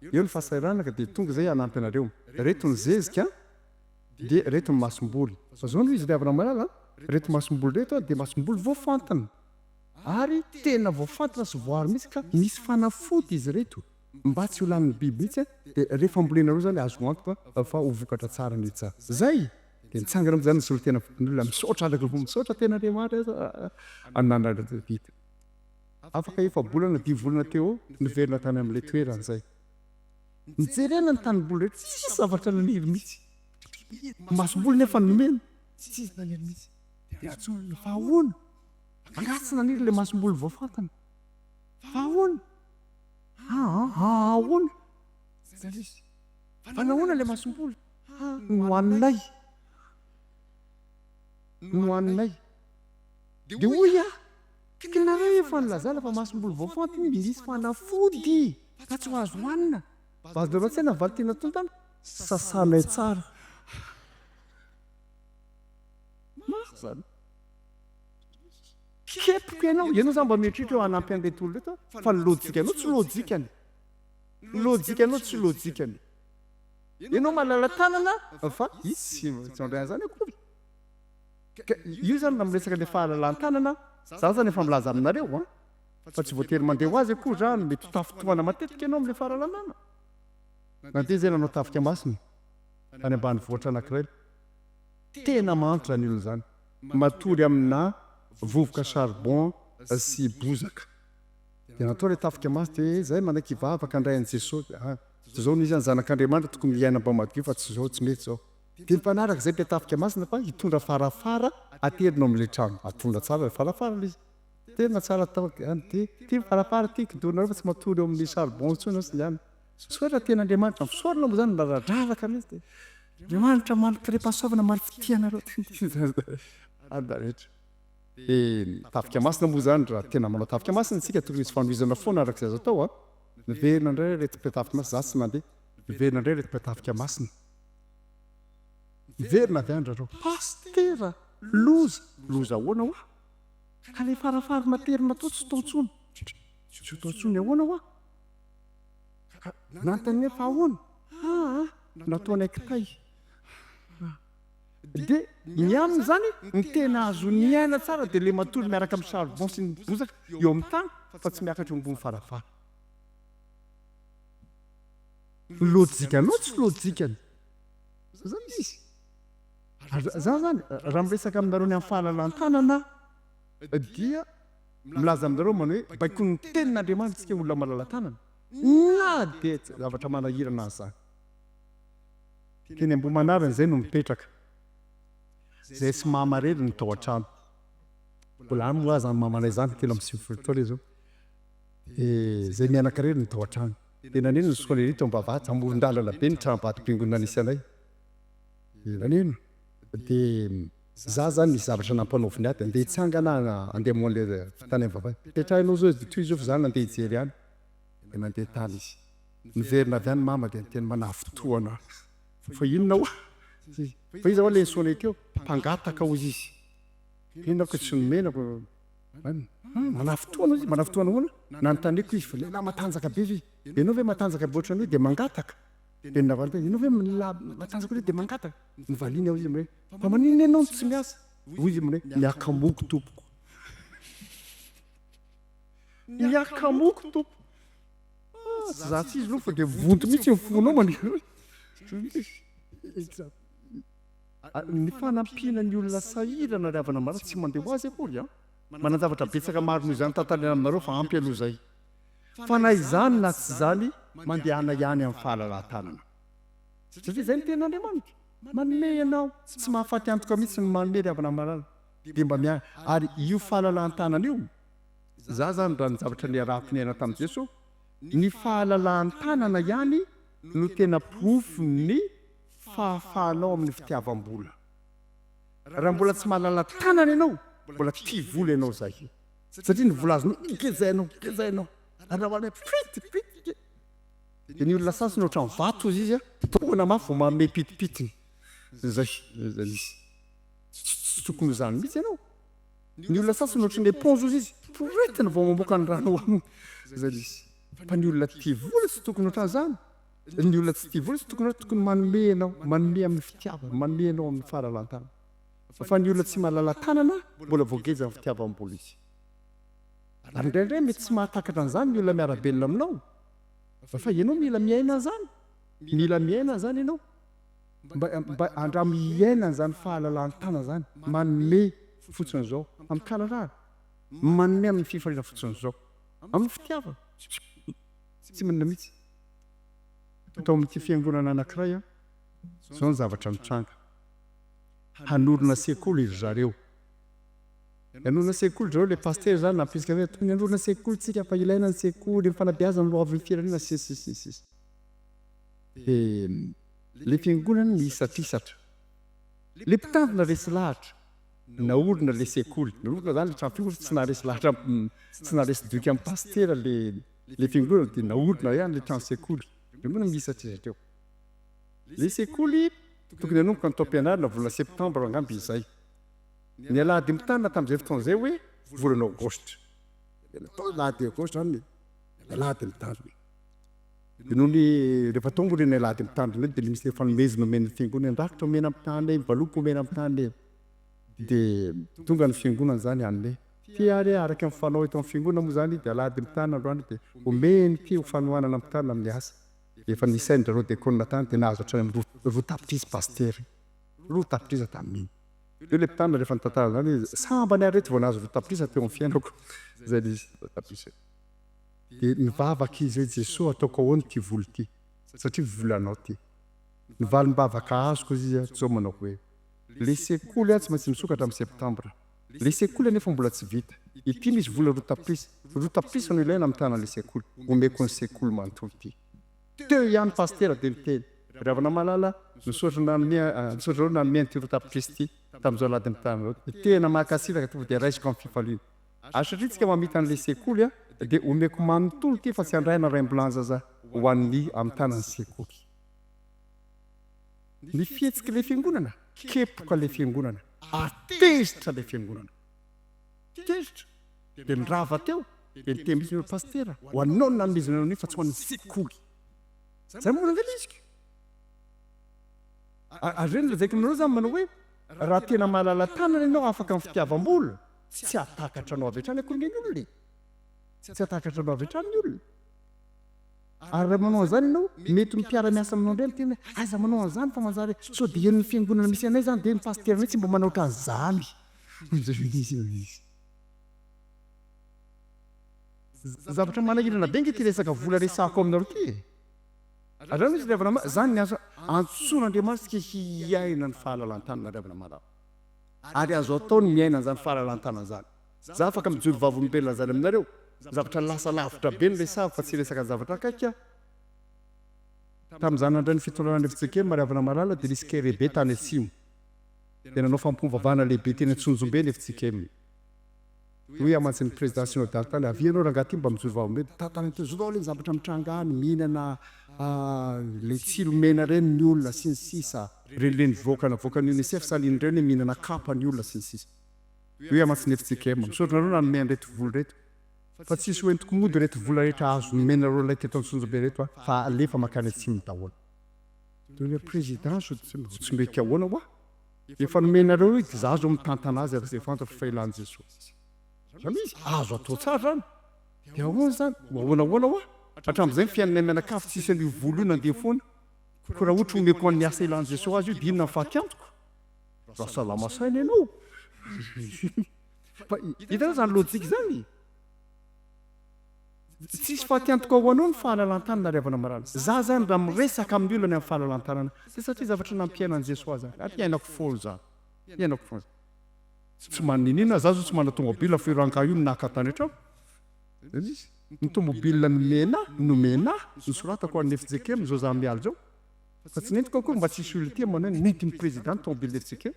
eo ny fahasahiranana ka dia tonga izay hanampy anareo. Ireto ny zezika. Dia ireto ny masomboly. Fa zao no izy ry havana malala a, ireto masomboly ireto dia masomboly voafantina. Ary tena voafantina sy voaro mihitsy ka misy fanafody izy ireto mba tsy ho lanin'ny biby mihitsy dia rehefa ambolenareo izany azo antoka fa ho vokatra tsara ny tsa. Zay! Dia nitsangana moa izany ny solontena fokonolona misaotra araka ny fomba misaotra tena Andriamanitra anananareo vita. Afaka efa-bolana dimy volana teo eo niverina tany amin'ilay toerana izay. Nijerena ny tanimboly rehetra, tsisy zavatra naniry mihitsy. Masomboly nefa nomena, tsisy naniry mihitsy. Dia antsoina, fa ahoana? Angaha tsy naniry ilay masomboly voafantina? Fa ahoana? Aa, ahoana? Izay ilay izy. Fa nahoana ilay masomboly? Nohaninay. Nohaninay. Dia hoy aho, Kinareo efa nilazana fa masomboly voafantina iny misy fanafody fa tsy ho azo hohanina. Azonareo an-tsaina ny valin-teny nataony tamiko? Sasanay tsara. Marina izany. Kepoka ianao. Ianao izany mba mieritreritra hoe hanampy an'ireto olona ireto aho fa ny lojikanao tsy lojikany. Ny lojikanao tsy lojikany. Ianao malala-tanana fa izy tsy mandray an'izany akory. Ka io zany raha miresaka le fahalalan-tanana, za zany efa milaza aminareo an, fa tsy voatery mandeha ho azy akory zany, mety ho tafintohana matetika ianao amle fahalalan-tanana. Nandeha zay nanao tafika masina tany ambanivohitra anakiray, tena mahantra zany olona zany, matory amina vovoka charbon sy bozaka, de natao le tafika masina de zay manaiky hivavaka handray an'i Jesosy, ah zao no izy zany zanak'Andriamanitra tokony hiaina mba madio fa tsy zao tsy mety zao. Dia mpanaraka izay mpiatafika masina fa hitondra farafara aterina ao amin'ilay trano. Atondra tsara ilay farafara ilay izy. Tena tsara atao any ity. Ity ny farafara ity kidonareo fa tsy matory eo amin'ny charbon intsony aho sy ny anona. Misaotra tena Andriamanitra. Misaorana moa izany miradraraka mihitsy dia Andriamanitra manin-karem-pahasoavana manin-fitia anareo. Any rehetra. Dia tafika masina moa izany raha tena manao tafika masina isika tokony hisy fanohizana foana araka izay azo atao an. Miverina indray ireto mpiatafika masina. Izaho tsy mandeha. Miverina indray ireto mpiatafika masina. Miverina avy any rareo. Pasitera! Loza! Loza ahoana hoa? Ka ilay farafara naterina tao tsy tao intsony. Tsy tao intsony ahoana hoa? Ka nanontaniana fa ahoana? Aa! Nataonay kitay. Dia ny aminy izany, ny tena azony miaina tsara dia ilay matory miaraka amin'ny charbon sy ny bozaka eo amin'ny tany fa tsy miakatra eo ambony farafara. Ny lojikanao tsy lojikany. Zay zany izy. Ary za zany raha miresaka aminareo ny amin'ny fahalalan-tanana aho dia milaza aminareo manao hoe baikon'ny tenin'Andriamanitra isika olona malala-tanana na dia zavatra manahirana aza izany. Teny Ambohimanarina izay no mipetraka. Izay sy mama irery no tao an-trano. Mbola any moa aza ny mamanay izany, 93 taona izy io. Dia izay mianaka irery no tao an-trano. Dia naneno ny sonnerie teo am-bavahady, amoron-dalana be ny tranom-batom-piangonana nisy anay. Dia naneno. Dia za zany nisy zavatra nampanaoviny ahy, dia andeha hitsangana aho handeha hamoha an'ilay tany am-bavahady. Petraho ianao zao izy dia tohizo fa za nandeha hijery any. Dia nandeha tany izy. Niverina avy any mama dia niteny manafintohana ahy. Fa inona hoa? Fa iza hoa ilay nisonne teo? Mpangataka hozy izy. Inona ko tsy nomena ko. Manafintohina izy, manafintohina ahoana? Nanontaniako izy fa lehilahy matanjaka be ve izy? Ianao ve matanjaka be ohatran'io dia mangataka? Dia navaliko hoe ianao ve lehilahy matanjaka ohatran'io dia mangataka? Novaliany aho izy hoe fa maninona ianao no tsy miasa? Hoy izy hoe ny hakamoko tompoko. Ny hakamoko tompoko. Ah, tsy za tsy izy aloha fa dia vonto mihitsy ny fonao mandeha. Ny fanampiana ny olona sahirana ry havana malala tsy mandeha ho azy akory an! Manan-javatra betsaka maro noho izany tantaraina aminareo fa ampy aloha izay. Fa na izany na tsy izany mandehana ihany amin'ny fahalalahan-tanana. Satria izay no tenin'Andriamanitra. Manome ianao, tsy mahafaty antoka mihitsy ny manome ry havana malala. Dia mba miahy. Ary io fahalalahan-tanana io, za zany raha ny zavatra niarahako niaina tamin'i Jeso, ny fahalalahan-tanana ihany no tena porofon'ny fahafahanao amin'ny fitiavam-bola. Raha mbola tsy mahalala tanana ianao, mbola tia vola ianao zay. Satria ny vola azonao gejainao, gejainao. Ary raha hoanina pity, pity. Dia ny olona sasany ohatran'ny vato hozy izy, tohina mafy vao manome pitipitiny. Zay, zay izy. Tsy tokony ho izany mihitsy ianao. Ny olona sasany ohatran'ny éponge hozy izy, poretina vao mamoaka ny rano hohaniny. Zay izy. Fa ny olona tia vola tsy tokony ohatran'izany. Ny olona tsy tia vola tsy tokony tokony manome ianao, manome amin'ny fitiavana, manome ianao amin'ny fahalalahan-tanana. Fa ny olona tsy malala-tanana mbola voageja amin'ny fitiavam-bola izy. Ary indraindray mety tsy mahatakatra an'izany ny olona miara-belona aminao, fa ianao mila miaina an'izany, mila miaina an'izany ianao. Mba mba andramo hiaina an'izany fahalalahan-tanana izany, manome fotsiny izao, amin-kalalahana, manome amin'ny fifaliana fotsiny izao, amin'ny fitiavana. Tsy manina mihitsy. Tao amin'ity fiangonana anankiray aho, izao ny zavatra nitranga. Hanorina sekoly ry zareo. Hanorina sekoly ry zareo, ilay pasitera izany nampirisika hoe tokony hanorina sekoly tsika fa ilaina ny sekoly, ny fanabeazana no hoavin'ny firenena sy ny sisa sy ny sisa. Dia ilay fiangonana nihisatrisatra. Ilay mpitandrina resy lahatra. Naorina ilay sekoly. Naorina izany ilay trano fiangonana fa tsy naharesy lahatra, tsy naharesy doika amin'ny pasitera ilay Ilay fiangonana dia naorina ihany ilay trano sekoly. Fiangonana miisa hatreo. Ilay sekoly tokony hanomboka ny taom-pianarana volana septambra angamba izay. Ny alahady mitanina tamin'izay fotoana izay hoe volana aogositra. Dia natao alahady aogositra izany ny alahady mitandrina. Dia nony rehefa tonga iny alahady mitandrina iny dia nisy fanomezana omen'ny fiangonana, ny rakitra omena amin'ny tany, ny valopy omena amin'ny tany. Dia tonga ny fiangonana izany hanome. Ity ary araka ny fanao eto amin'ny fiangonana moa izany dia alahady mitana androany dia omeny ity ho fanohanana mpitana amin'ny asa. Efa nisain-dry zareo diakona tany dia nahazo hatrany amin'ny roa tapitrisa pasitera. Roa tapitrisa tamin'iny. Eo ilay mpitana rehefa nitantara an'izany izy, sambany aho reto vao nahazo roa tapitrisa teo amin'ny fiainako. Izay ilay izy, roa tapitrisa. Dia nivavaka izy hoe Jesoa ataoko ahoana ity vola ity satria volanao ity. Ny valim-bavaka azoko hozy izy izao manao hoe, ilay sekoly tsy maintsy misokatra amin'ny septambra. Ilay sekoly anefa mbola tsy vita. Ity misy vola roa tapitrisa. Roa tapitrisa no ilaina amin'ny tanan'ilay sekoly. Omeko ny sekoly manontolo ity. Teo ihany pasitera dia niteny, Ry havana malala, misaotra nanome, misaotra anareo nanome an'ity roa tapitrisa ity tamin'izao alahady mitana izao. Dia tena mankasitraka tompoko dia raisiko amin'ny fifaliana. Ary satria tsika mamita an'ilay sekoly dia omeko manontolo ity fa tsy handray na raimbilanja aza ho an'ny amin'ny tanan'ny sekoly. Ny fihetsik'ilay fiangonana, kepoka ilay fiangonana ary tezitra ilay fiangonana. Tezitra. Dia nirava teo, dia niteny mihitsy hoe Pasitera, ho anao no nanomezana an'io fa tsy ho an'ny sekoly. Izay moa ange ilay izy ko. Ary ireny lazaiko aminareo izany manao hoe, raha tena malala-tanana ianao afaka amin'ny fitiavam-bola, tsy hahatakatra anao avy hatrany akory ange ny olona e. Tsy hahatakatra anao avy hatrany ny olona. Ary raha manao an'izany ianao, mety ny mpiara-miasa aminao indray miteny hoe, aiza manao an'izany fa manjary sao dia henon'ny fiangonana misy anay izany dia ny pasiteranay tsy mba manao ohatran'izany. Zavatra manahirana be ange ity resaka vola resahako aminareo ity e! Ary izany hoy izy ry havana malala, izany ny asa antsoin'Andriamanitra isika hiaina ny fahalalan-tanana ry havana malala. Ary azo atao ny miaina an'izany fahalalan-tanana izany. Za afaka mijoro vavolombelona an'izany aminareo. Zavatra lasa lavitra be no resahako fa tsy hiresaka zavatra akaiky aho. Tamin'izaho nandray ny fitondrana ny fjkm ry havana malala dia nisy kere be tany atsimo. Dia nanao fampivavahana lehibe teny Antsonjombe ny fjkm. Hoy aho mantsy ny président synodal tany, avia ianao rangahy ty mba mijoro vavolombelona. Tantara teo, zao le zavatra mitranga any, mihinana le tsilo mena ireny ny olona sy ny sisa. Ireny le nivoaka navoakan'ny UNICEF sahalin'ireny hoe mihinana kapa ny olona sy ny sisa. Hoy aho mantsy ny fjkm, misaotra anareo nanome an'ireto vola ireto, fa tsisy ho entiko mody ireto vola rehetra azo nomenareo ilay teto Antsonjombe ireto aho fa alefa mankany atsimo daholo. Dia hoy ilay président, tsy mety ahoana hoa? Efa nomenareo io dia za zao mitantana azy ary izay fantatro fa ilan'i Jesosy. Zany izy, azo atao tsara zany. Dia ahoana zany? Ho ahoana ahoana hoa? Hatramin'izay ny fiainanay mianakavy tsisy an'io vola io nandeha foana. Koa raha ohatra omeko an'ny asa ilan'i Jesosy azy io dia inona ny fatiantoko? Raha salama saina ianao. Fa hitanao zany lojika zany? Tsisy fatiantoka ho anao ny fahalalan-tanana ry havana marary. Za zany raha miresaka amin'ny olona ny amin'ny fahalalan-tanana dia satria zavatra nampiainan'i Jesoa ahy zany ary iainako foana zany. Iainako foana zany. Tsy maninona za zao tsy manana tomobile fa io rangahy io no naka tany an-trano. Zany izy. Ny tomobile nomena ahy, nomena ahy, nosoratako ho an'ny fjkm zao za miala zao. Fa tsy nentiko akory mba tsy hisy olona tia manao hoe nentin'ny président ny tomobile fjkm.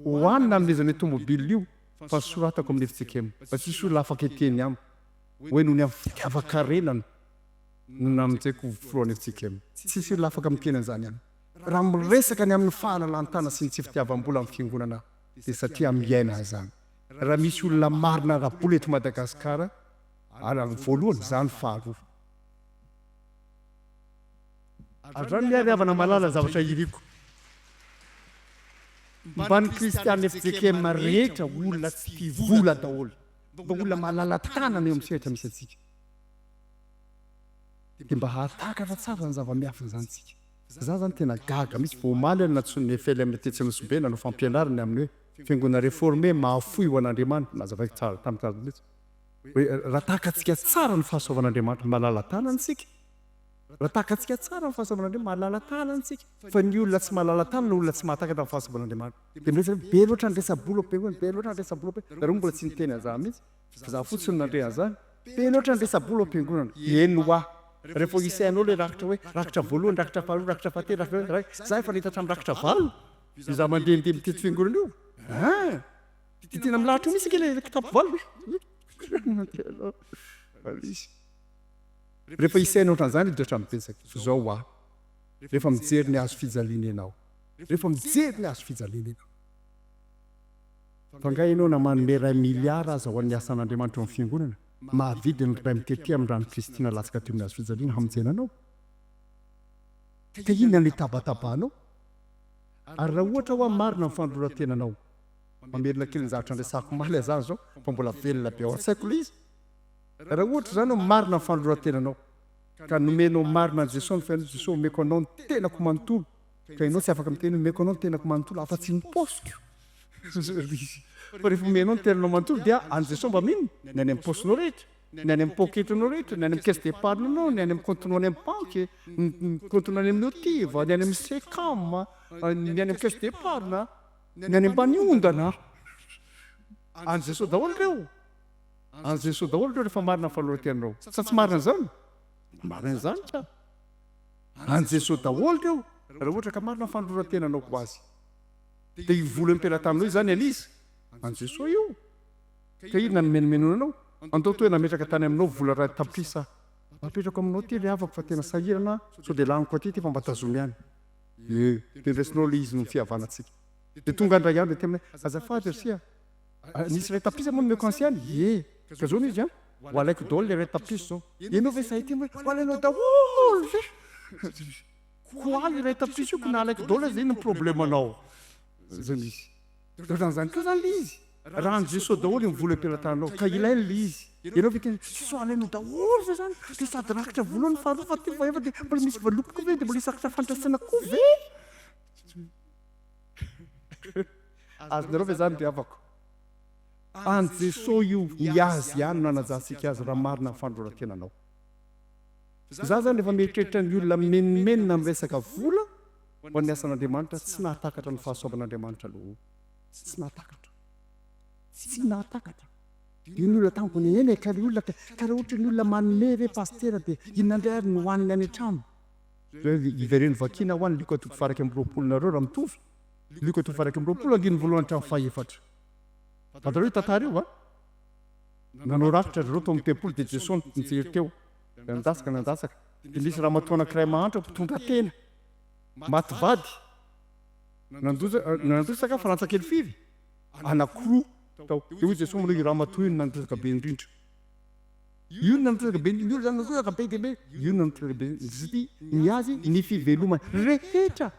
Ho ahy no nanomezana io tomobile io fa soratako amin'ny fjkm mba tsy hisy olona afaka hiteny amiko hoe noho ny amin'ny fitiavan-karena no namonjeko ho filohan'ny fjkm. Tsy hisy olona afaka miteny an'izany amiko. Raha miresaka ny amin'ny fahalalan-tana sy ny tsy fitiavam-bola amin'ny fiangonana aho dia satria miaina an'izany. Raha misy olona marina ara-bola eto Madagasikara, ary ny voalohany, izaho no faharoa. Ary ny havana malala zavatra iriko. Mba ny kristiana fjkm rehetra olona tsy tia vola daholo. Mba olona malala tanana eo amin'ny sehatra misy antsika. Dia mba hahatakatra tsara ny zava-miafina izany tsika. Za zany tena gaga mihitsy, vao omaly aho nantsoin'ny FLM tetsy Anosibe nanao fampianarana ny amin'ny hoe fiangonana reformé mahafoy ho an'Andriamanitra, nazavaiko tsara tamin'ny mihitsy hoe raha takatsika tsara ny fahasoavan'Andriamanitra malala tanana isika, Raha takatsika tsara ny fahasoavan'Andriamanitra, malala-tanana isika. Fa ny olona tsy malala-tanana, olona tsy mahatakatra ny fahasoavan'Andriamanitra. Dia miresaka hoe be loatra ny resa-bola ao am-piangonana, be loatra ny resa-bola ao am-piangonana. Nareo mbola tsy niteny an'izany mihitsy, fa za fotsiny no nandre an'izany. Be loatra ny resa-bola ao am-piangonana. Eny hoa. Rehefa ho isainao ilay rakitra hoe rakitra voalohany, rakitra faharoa, rakitra fahatelo, rakitra ray, za efa nahita hatramin'ny rakitra valo. Io za mandehandeha mitety fiangonana io. Hein! Dia tena milahatra eo mihitsy ange ilay kitapo valo e. Rehefa isaina ohatran'izany dia ohatran'ny betsaka. Izao hoa, rehefa mijery ny hazo fijaliana ianao, rehefa mijery ny hazo fijaliana ianao, fa angaha ianao na manome iray milliard aza ho an'ny asan'Andriamanitra eo amin'ny fiangonana, mahavidy ny iray mitete amin'ny ran'i Kristy nalatsaka teo amin'ny hazo fijaliana hamonjena anao? Ka inona no itabatabanao? Ary raha ohatra hoa marina ny fanoloran-tenanao, mamerina kely ny zavatra niresahako omaly aza izao, fa mbola velona be ao an-tsaiko ilay izy, Raha ohatra izany hoe marina ny fanoloran-tenanao, ka nomenao marina an'i Jesoa ny fiainanao, Jesoa omeko anao ny tenako manontolo, ka ianao tsy afaka miteny hoe omeko anao ny tenako manontolo afa-tsy ny paosiko. Fa rehefa omenao ny tenanao manontolo dia an'i Jesoa mba mino ny any amin'ny paosinao rehetra, ny any amin'ny poketranao rehetra, ny any amin'ny caisse d'épargne-nao, ny any amin'ny compte-nao any amin'ny banky, ny compte-nao any amin'ny OTIV, ny any amin'ny SECAM, ny any amin'ny caisse d'épargne, ny any ambany ondana. An'i Jesoa daholo ireo. An'i Jesoa daholo ireo rehefa marina ny fanoloran-tenanao. Sa tsy marina izany? Marina izany ka. An'i Jesoa daholo ireo raha ohatra ka marina ny fanoloran-tenanao ho Azy. Dia io vola eo am-pelatananao io izany an'iza? An'i Jesoa io. Ka inona no menomenona anao? Andao toa nametraka tany aminao vola iray tapitrisa aho. Apetrako aminao ity ry havako fa tena sahirana aho, sao dia laniko aty ity fa mba tazomy ihany. Ee, dia ndraisinao ilay izy noho ny fihavanantsika. Dia tonga indray andro dia tena hoe, azafady ry sia, Nisy iray tapitrisa moa nomeko ancienne? Ie. Ka zao izy an, ho alaiko daholo le iray tapitrisa zao. Ianao ve sahy hiteny hoe ho alainao daholo ve? Ko ahy iray tapitrisa io ko na alaiko daholo aza inona ny problème-nao? Zay misy. De ohatran'izany koa zany le izy. Raha an'i Jesoa daholo ny vola am-pelatananao ka ilainy le izy. Ianao ve hiteny hoe Jesoa alainao daholo ve zany? De sady rakitra voalohany faharoa fahatelo fahaefatra de mbola misy valopy koa ve? De mbola hisy rakitra fandraisana koa ve? Azonareo ve zany ry havako? An'i Jesoa io, ny Azy ihany no hanajantsika Azy raha marina ny fanoloran-tenanao. Za zany rehefa mieritreritra ny olona mimenomenona amin'ny resaka vola ho an'ny asan'Andriamanitra tsy nahatakatra ny fahasoavan'Andriamanitra aloha. Tsy nahatakatra. Tsy nahatakatra. Io ny olona tamiko eny e, ka ry olona ka raha ohatra ny olona manome ve pasitera dia inona indray ary no hohaniny any an-trano? Ivereno vakiana ho any Lioka toko faha 21 nareo raha mitovy. Lioka toko faha 21 andininy voalohany hatramin'ny fahefatra. Fantatrareo io tantara io va? Nanao rafitra ry zareo tao amin'ny tempoly dia Jesoa nijery teo. Dia nandatsaka nandatsaka. Dia nisy ramatoa anankiray mahantra mpitondra tena. Maty vady. Nandotsaka fa rantsakely firy? Anankiroa. Tao. Dia hoy Jesoa manao io ramatoa io no nanitraka be indrindra. Io no nanitraka be indrindra, io zany nanitraka be dia be, io no nanitraka be indrindra satria ny azy ny fivelomany rehetra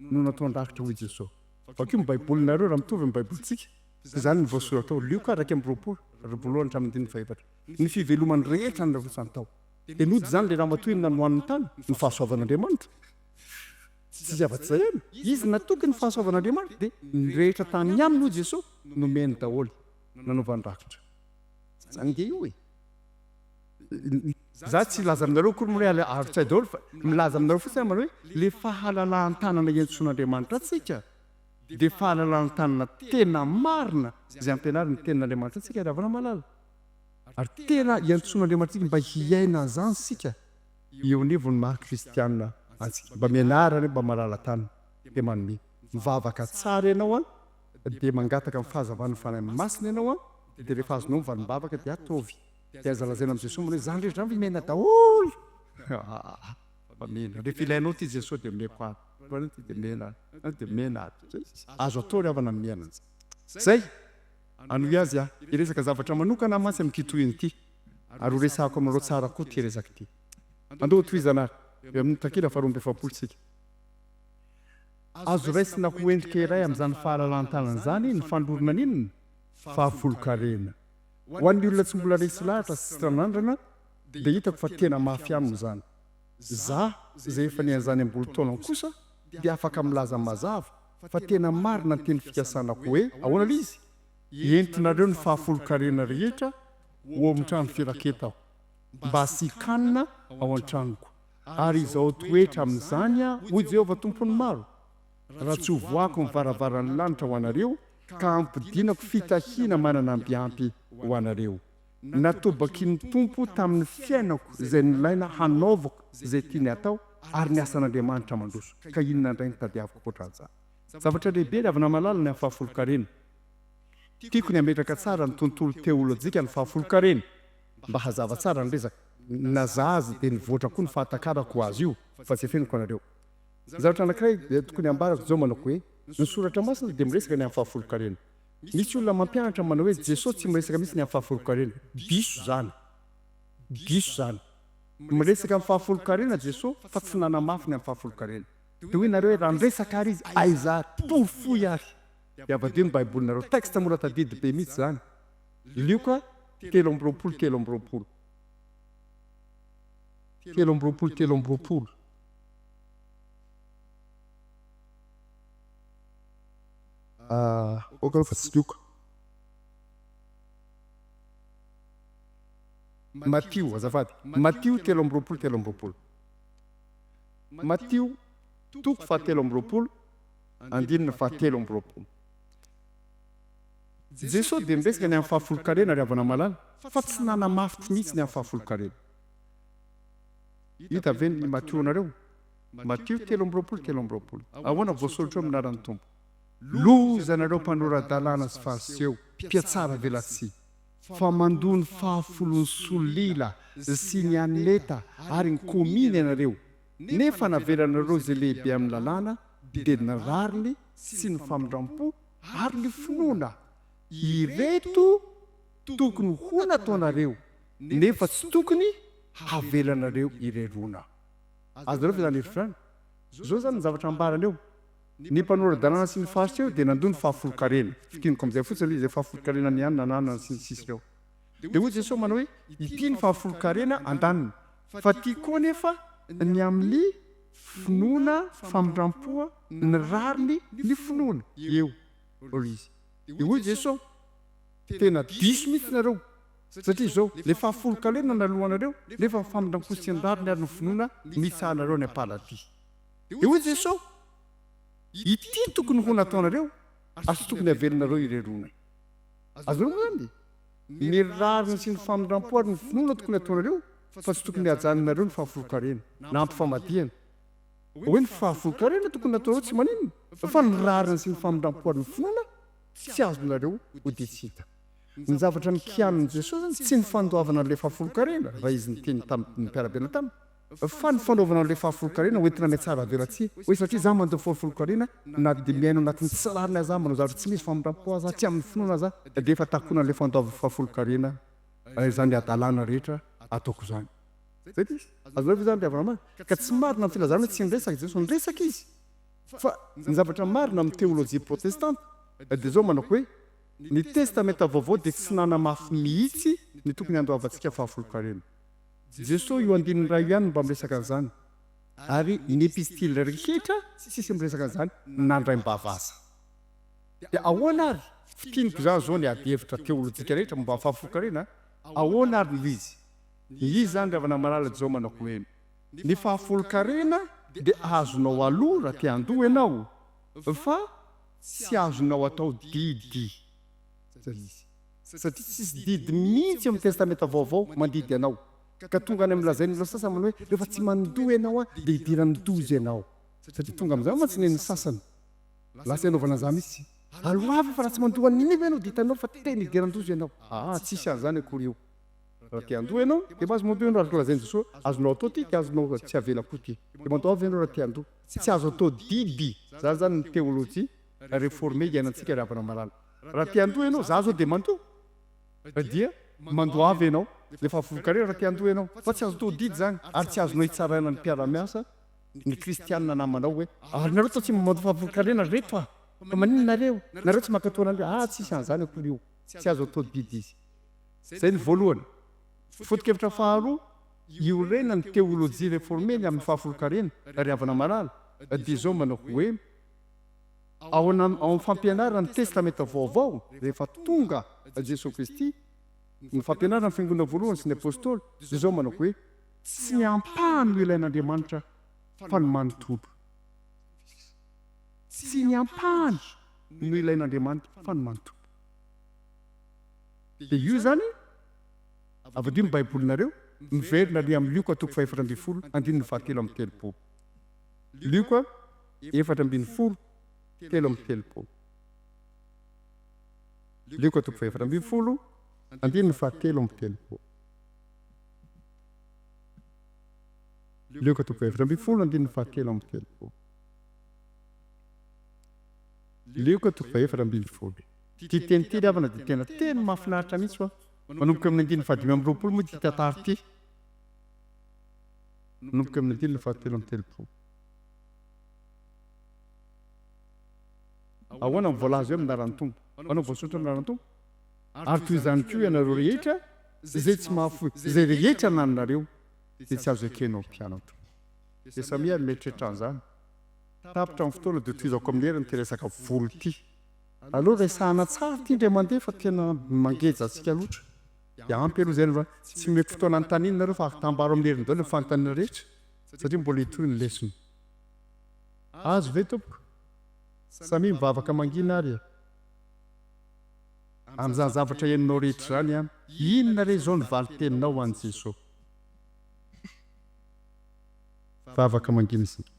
no nataon-drakitra hoy Jesoa. Vakio ny baibolinareo raha mitovy ny baibolintsika. Izany no voasoratra ao Lioka 21 ry voalohany hatramin'ny andininy fahefatra. Ny fivelomany rehetra no narotsany tao. Dia nody izany ilay ramatoa inona nohaniny tany? Ny fahasoavan'Andriamanitra. Tsisy afa-tsy izay ihany. Izy natoky ny fahasoavan'Andriamanitra dia ny rehetra tany aminy hoy Jesoa nomeny daholo, nanaovany rakitra. Izany ange io e. Za tsy hilaza aminareo akory moa hoe arotsay daholo fa milaza aminareo fotsiny aho manao hoe le fahalalahan-tanana iantsoan'Andriamanitra antsika dia fahalalahan-tanana tena marina izay ampianarin'ny tenin'Andriamanitra antsika ry havana malala. Ary tena iantsoan'Andriamanitra antsika mba hiaina an'izany isika eo anivon'ny maha kristiana antsika. Mba mianara anie mba malala-tanana dia manome. Mivavaka tsara ianao an, dia mangataka ny fahazavan'ny Fanahy Masina ianao an, dia rehefa azonao ny valim-bavaka dia ataovy. Dia aza lazaina amin'i Jesoa manao hoe zany rehetra zany ve mena daholo? Aa fa mena. Rehefa ilainao ity Jesoa dia omeko ato. Rehefa ilainao ity dia mena ato. Dia mena ato. Azo atao ry havana ny miaina an'izany. Zay! Hanohy azy aho. Hiresaka zavatra manokana aho mantsy amin'ity tohiny ity. Ary ho resahako aminareo tsara koa ity resaka ity. Andao hotohizana ary. Eo amin'ny takila faharoa amby efapolo isika. Azo raisina ho endrika iray amin'izany fahalalan-tanana izany ny fanolorana ny inona? Fahafolonkarena. Ho an'ny olona tsy mbola resy lahatra sy tsy nanandrana dia hitako fa tena mafy aminy izany. Za izay efa nianjany am-bolon-taonany kosa dia afaka milaza mazava fa tena marina ny teny fikasanako hoe, ahoana ilay izy? Entinareo ny fahafolonkarena rehetra ho ao amin'ny trano firaketako, mba hasian-kanina ao an-tranoko. Ary izao toetra amin'izany aho, hoy Jehovah Tompon'ny maro, raha tsy hovoahako ny varavaran'ny lanitra ho anareo, ka hampidinako fitahiana manana ambiampy ho anareo. Natobaky ny Tompo tamin'ny fiainako izay nilaina hanaovako izay tiany hatao ary ny asan'Andriamanitra mandroso. Ka inona indray no tadiaviko ankoatran'izany? Zavatra lehibe ry havana malala ny amin'ny fahafolonkarena. Tiako ny hametraka tsara ny tontolo teolojikan'ny fahafolonkarena mba hazava tsara ny resaka. Na za aza dia nivoatra koa ny fahatakarako azy io fa tsy afeniko anareo. Ny zavatra anankiray dia tokony hambarako izao manako hoe, ny soratra masina dia miresaka ny amin'ny fahafolonkarena. Misy olona mampianatra manao hoe Jesosy tsy miresaka mihitsy ny amin'ny fahafolonkarena. Diso izany. Diso izany. Miresaka amin'ny fahafolonkarena Jesosy fa tsy nanamafy ny amin'ny fahafolonkarena. Dia hoy nareo hoe raha niresaka ary izy aiza ary? Porofoy ary. Dia avadio ny baibolinareo. Texte mora tadidy be mihitsy izany. Lioka 23 23. 23 23. Aoka aloha fa tsy lioka. Matio, azafady. Matio 23 23. Matio toko faha 23, andininy faha 23. Jesoa dia miresaka ny amin'ny fahafolonkarena ry havana malala fa tsy nanamafy mihitsy ny amin'ny fahafolonkarena. Hita ve ny Mationareo? Matio 23 23. Ahoana voasoratra eo amin'ny anaran'ny Tompo? Loza nareo mpanora-dalàna sy fariseo, mpiatsara velatsihy, fa mandoa ny fahafolon'ny solila sy ny aneta ary ny kominy ianareo, nefa navelanareo izay lehibe amin'ny lalàna, dia ny rariny sy ny famindram-po ary ny finoana. Ireto tokony ho nataonareo, nefa tsy tokony havelanareo ireroana. Azonareo ve izany hevitra izany? Izao izany ny zavatra ambarany eo. Ny mpanora-dalàna sy ny Fariseo dia nandoa ny fahafolonkarena. Fintiniko amin'izay fotsiny aloha izay fahafolonkarena ny hanina ananana sy ny sisa ireo. Dia hoy Jesoa manao hoe, ity ny fahafolonkarena andaniny, fa ity koa anefa ny amin'ny finoana, famindram-po, ny rariny, ny finoana. Eo hoy izy. Dia hoy Jesoa, tena diso mihitsy nareo, satria izao, ilay fahafolonkarena naloanareo, nefa ny famindram-po sy ny rariny ary ny finoana nitsahanareo any am-paladia. Dia hoy Jesoa, Ity tokony ho nataonareo, ary tsy tokony havelinareo ireroana. Azonareo moa izany? Ny rariny sy ny famindram-po ary ny finoana tokony hataonareo, fa tsy tokony hajanonareo ny fahafolonkarena, na hampifamadihana. Hoe ny fahafolonkarena tokony nataonareo tsy maninona, fa ny rariny sy ny famindram-po ary ny finoana tsy azonareo ho dia tsy hita. Ny zavatra nokianin'i Jesoa izany tsy ny fandoavana an'ilay fahafolonkarena, raha Izy niteny tamin'ny mpiara-belona taminy. Fa ny fanaovana an'ilay fahafolonkarena ho entina mihatsara avelatsihy, hoe satria izaho mandoa fahafolonkarena na dia miaina ao anatin'ny tsy rariny aza aho, manao zavatra tsy misy famindram-po aza aho, tsy amin'ny finoana aza aho, dia efa takonan'ilay fandoavana fahafolonkarena izany hadalana rehetra ataoko izany. Izay ilay izy. Azonareo ve izany ry havana malala? Ka tsy marina ny filazana hoe tsy niresaka Jesoa. Niresaka Izy. Fa ny zavatra marina amin'ny teolojia protestanta dia izao manao hoe, ny Testamenta Vaovao dia tsy nanamafy mihitsy ny tokony handoavantsika fahafolonkarena. Jesoa io andininy iray io ihany no mba miresaka an'izany, ary ny epistily rehetra tsisy miresaka an'izany na indraim-bava aza. Dia ahoana ary? Fintiniko izany izao ny adihevitra teolojika rehetra momba ny fahafolonkarena, ahoana ary no izy? Ny izy izany ry havana malala dia izao manao hoe, ny fahafolonkarena dia azonao aloa raha te handoa ianao, fa tsy azonao atao didy. Izay izy. Satria tsisy didy mihitsy eo amin'ny Testamenta Vaovao mandidy anao. Ka tonga any amin'ny lazain'ny olona sasany manao hoe rehefa tsy mandoa ianao an, dia hidiran'ny doza ianao. Satria tonga amin'izany mantsy ny an'ny sasany. Lasa ianaovana an'izany mihitsy. Aloavy fa raha tsy mandoa an'io ianao dia hitanao fa tena hidiran-doza ianao. Aa, tsisy an'izany akory io. Raha te handoa ianao dia mba azo mandoa ianao araka ny lazain'i Jesoa, azonao atao ity dia azonao tsy avela koa ity. Dia mandoava ianao raha te handoa. Tsy azo atao didy. Izany izany ny teolojia reformé iainantsika ry havana malala. Raha te handoa ianao, za zao dia mandoa, dia mandoava ianao, le fahafolonkarena raha te handoa ianao, fa tsy azo atao didy izany, ary tsy azonao hitsaraina ny mpiara-miasa, ny kristianina namanao hoe, ary nareo toa tsy mba mandoa fahafolonkarena ry reto a! Fa maninona nareo? Nareo tsy mankatoa an'Andria, ah tsisy an'izany akory io, tsy azo atao didy izy. Zay ny voalohany. Foto-kevitra faharoa, iorenan'ny teolojia reformé ny amin'ny fahafolonkarena, ry havana malala, dia izao manao hoe, Ao amin'ny fampianaran'ny Testamenta Vaovao, rehefa tonga Jesoa Kristy, ny fampianaran'ny Fiangonana voalohany sy ny Apôstôly dia izao manao hoe, Tsy ny ampahany no ilain'Andriamanitra fa ny manontolo. Tsy ny ampahany no ilain'Andriamanitra fa ny manontolo. Dia io izany, avadio ny Baibolinareo, miverina ary amin'ny Lioka toko fahefatra ambinifolo, andininy fahatelo amby telopolo. Lioka 14, 33. Lioka toko faha-14, andininy faha-33. Lioka toko faha-14, andininy faha-33. Lioka toko faha-14. Ity teny ity ry havana dia tena teny mahafinaritra mihitsy hoa. Manomboka amin'ny andininy faha-25 moa ity tantara ity. Manomboka amin'ny andininy faha-33. Ahoana no voalaza eo amin'ny anaran'ny Tompo? Manao voasoratra amin'ny anaran'ny Tompo? Ary toy izany koa ianareo rehetra izay tsy mahafoy izay rehetra anananareo dia tsy azo ekena ho mpianatro. Dia samia ary mieritreritra an'izany. Tapitra ny fotoana dia tohizako amin'ny heriny ity resaka volo ity. Aleo resahana tsara ity indray mandeha fa tena mangeja antsika loatra. Dia ampy aloha izay fa tsy omeko fotoana hanontaniana nareo fa atambaro amin'ny heriny daholo ny fanontaniana rehetra satria mbola hitohy ny lesona. Azo ve tompoko? Samia mivavaka mangina ary e! Amin'izany zavatra henonao rehetra izany an, inona re izao ny valin-teninao ho an'i Jesoa? Vavaka mangina isika.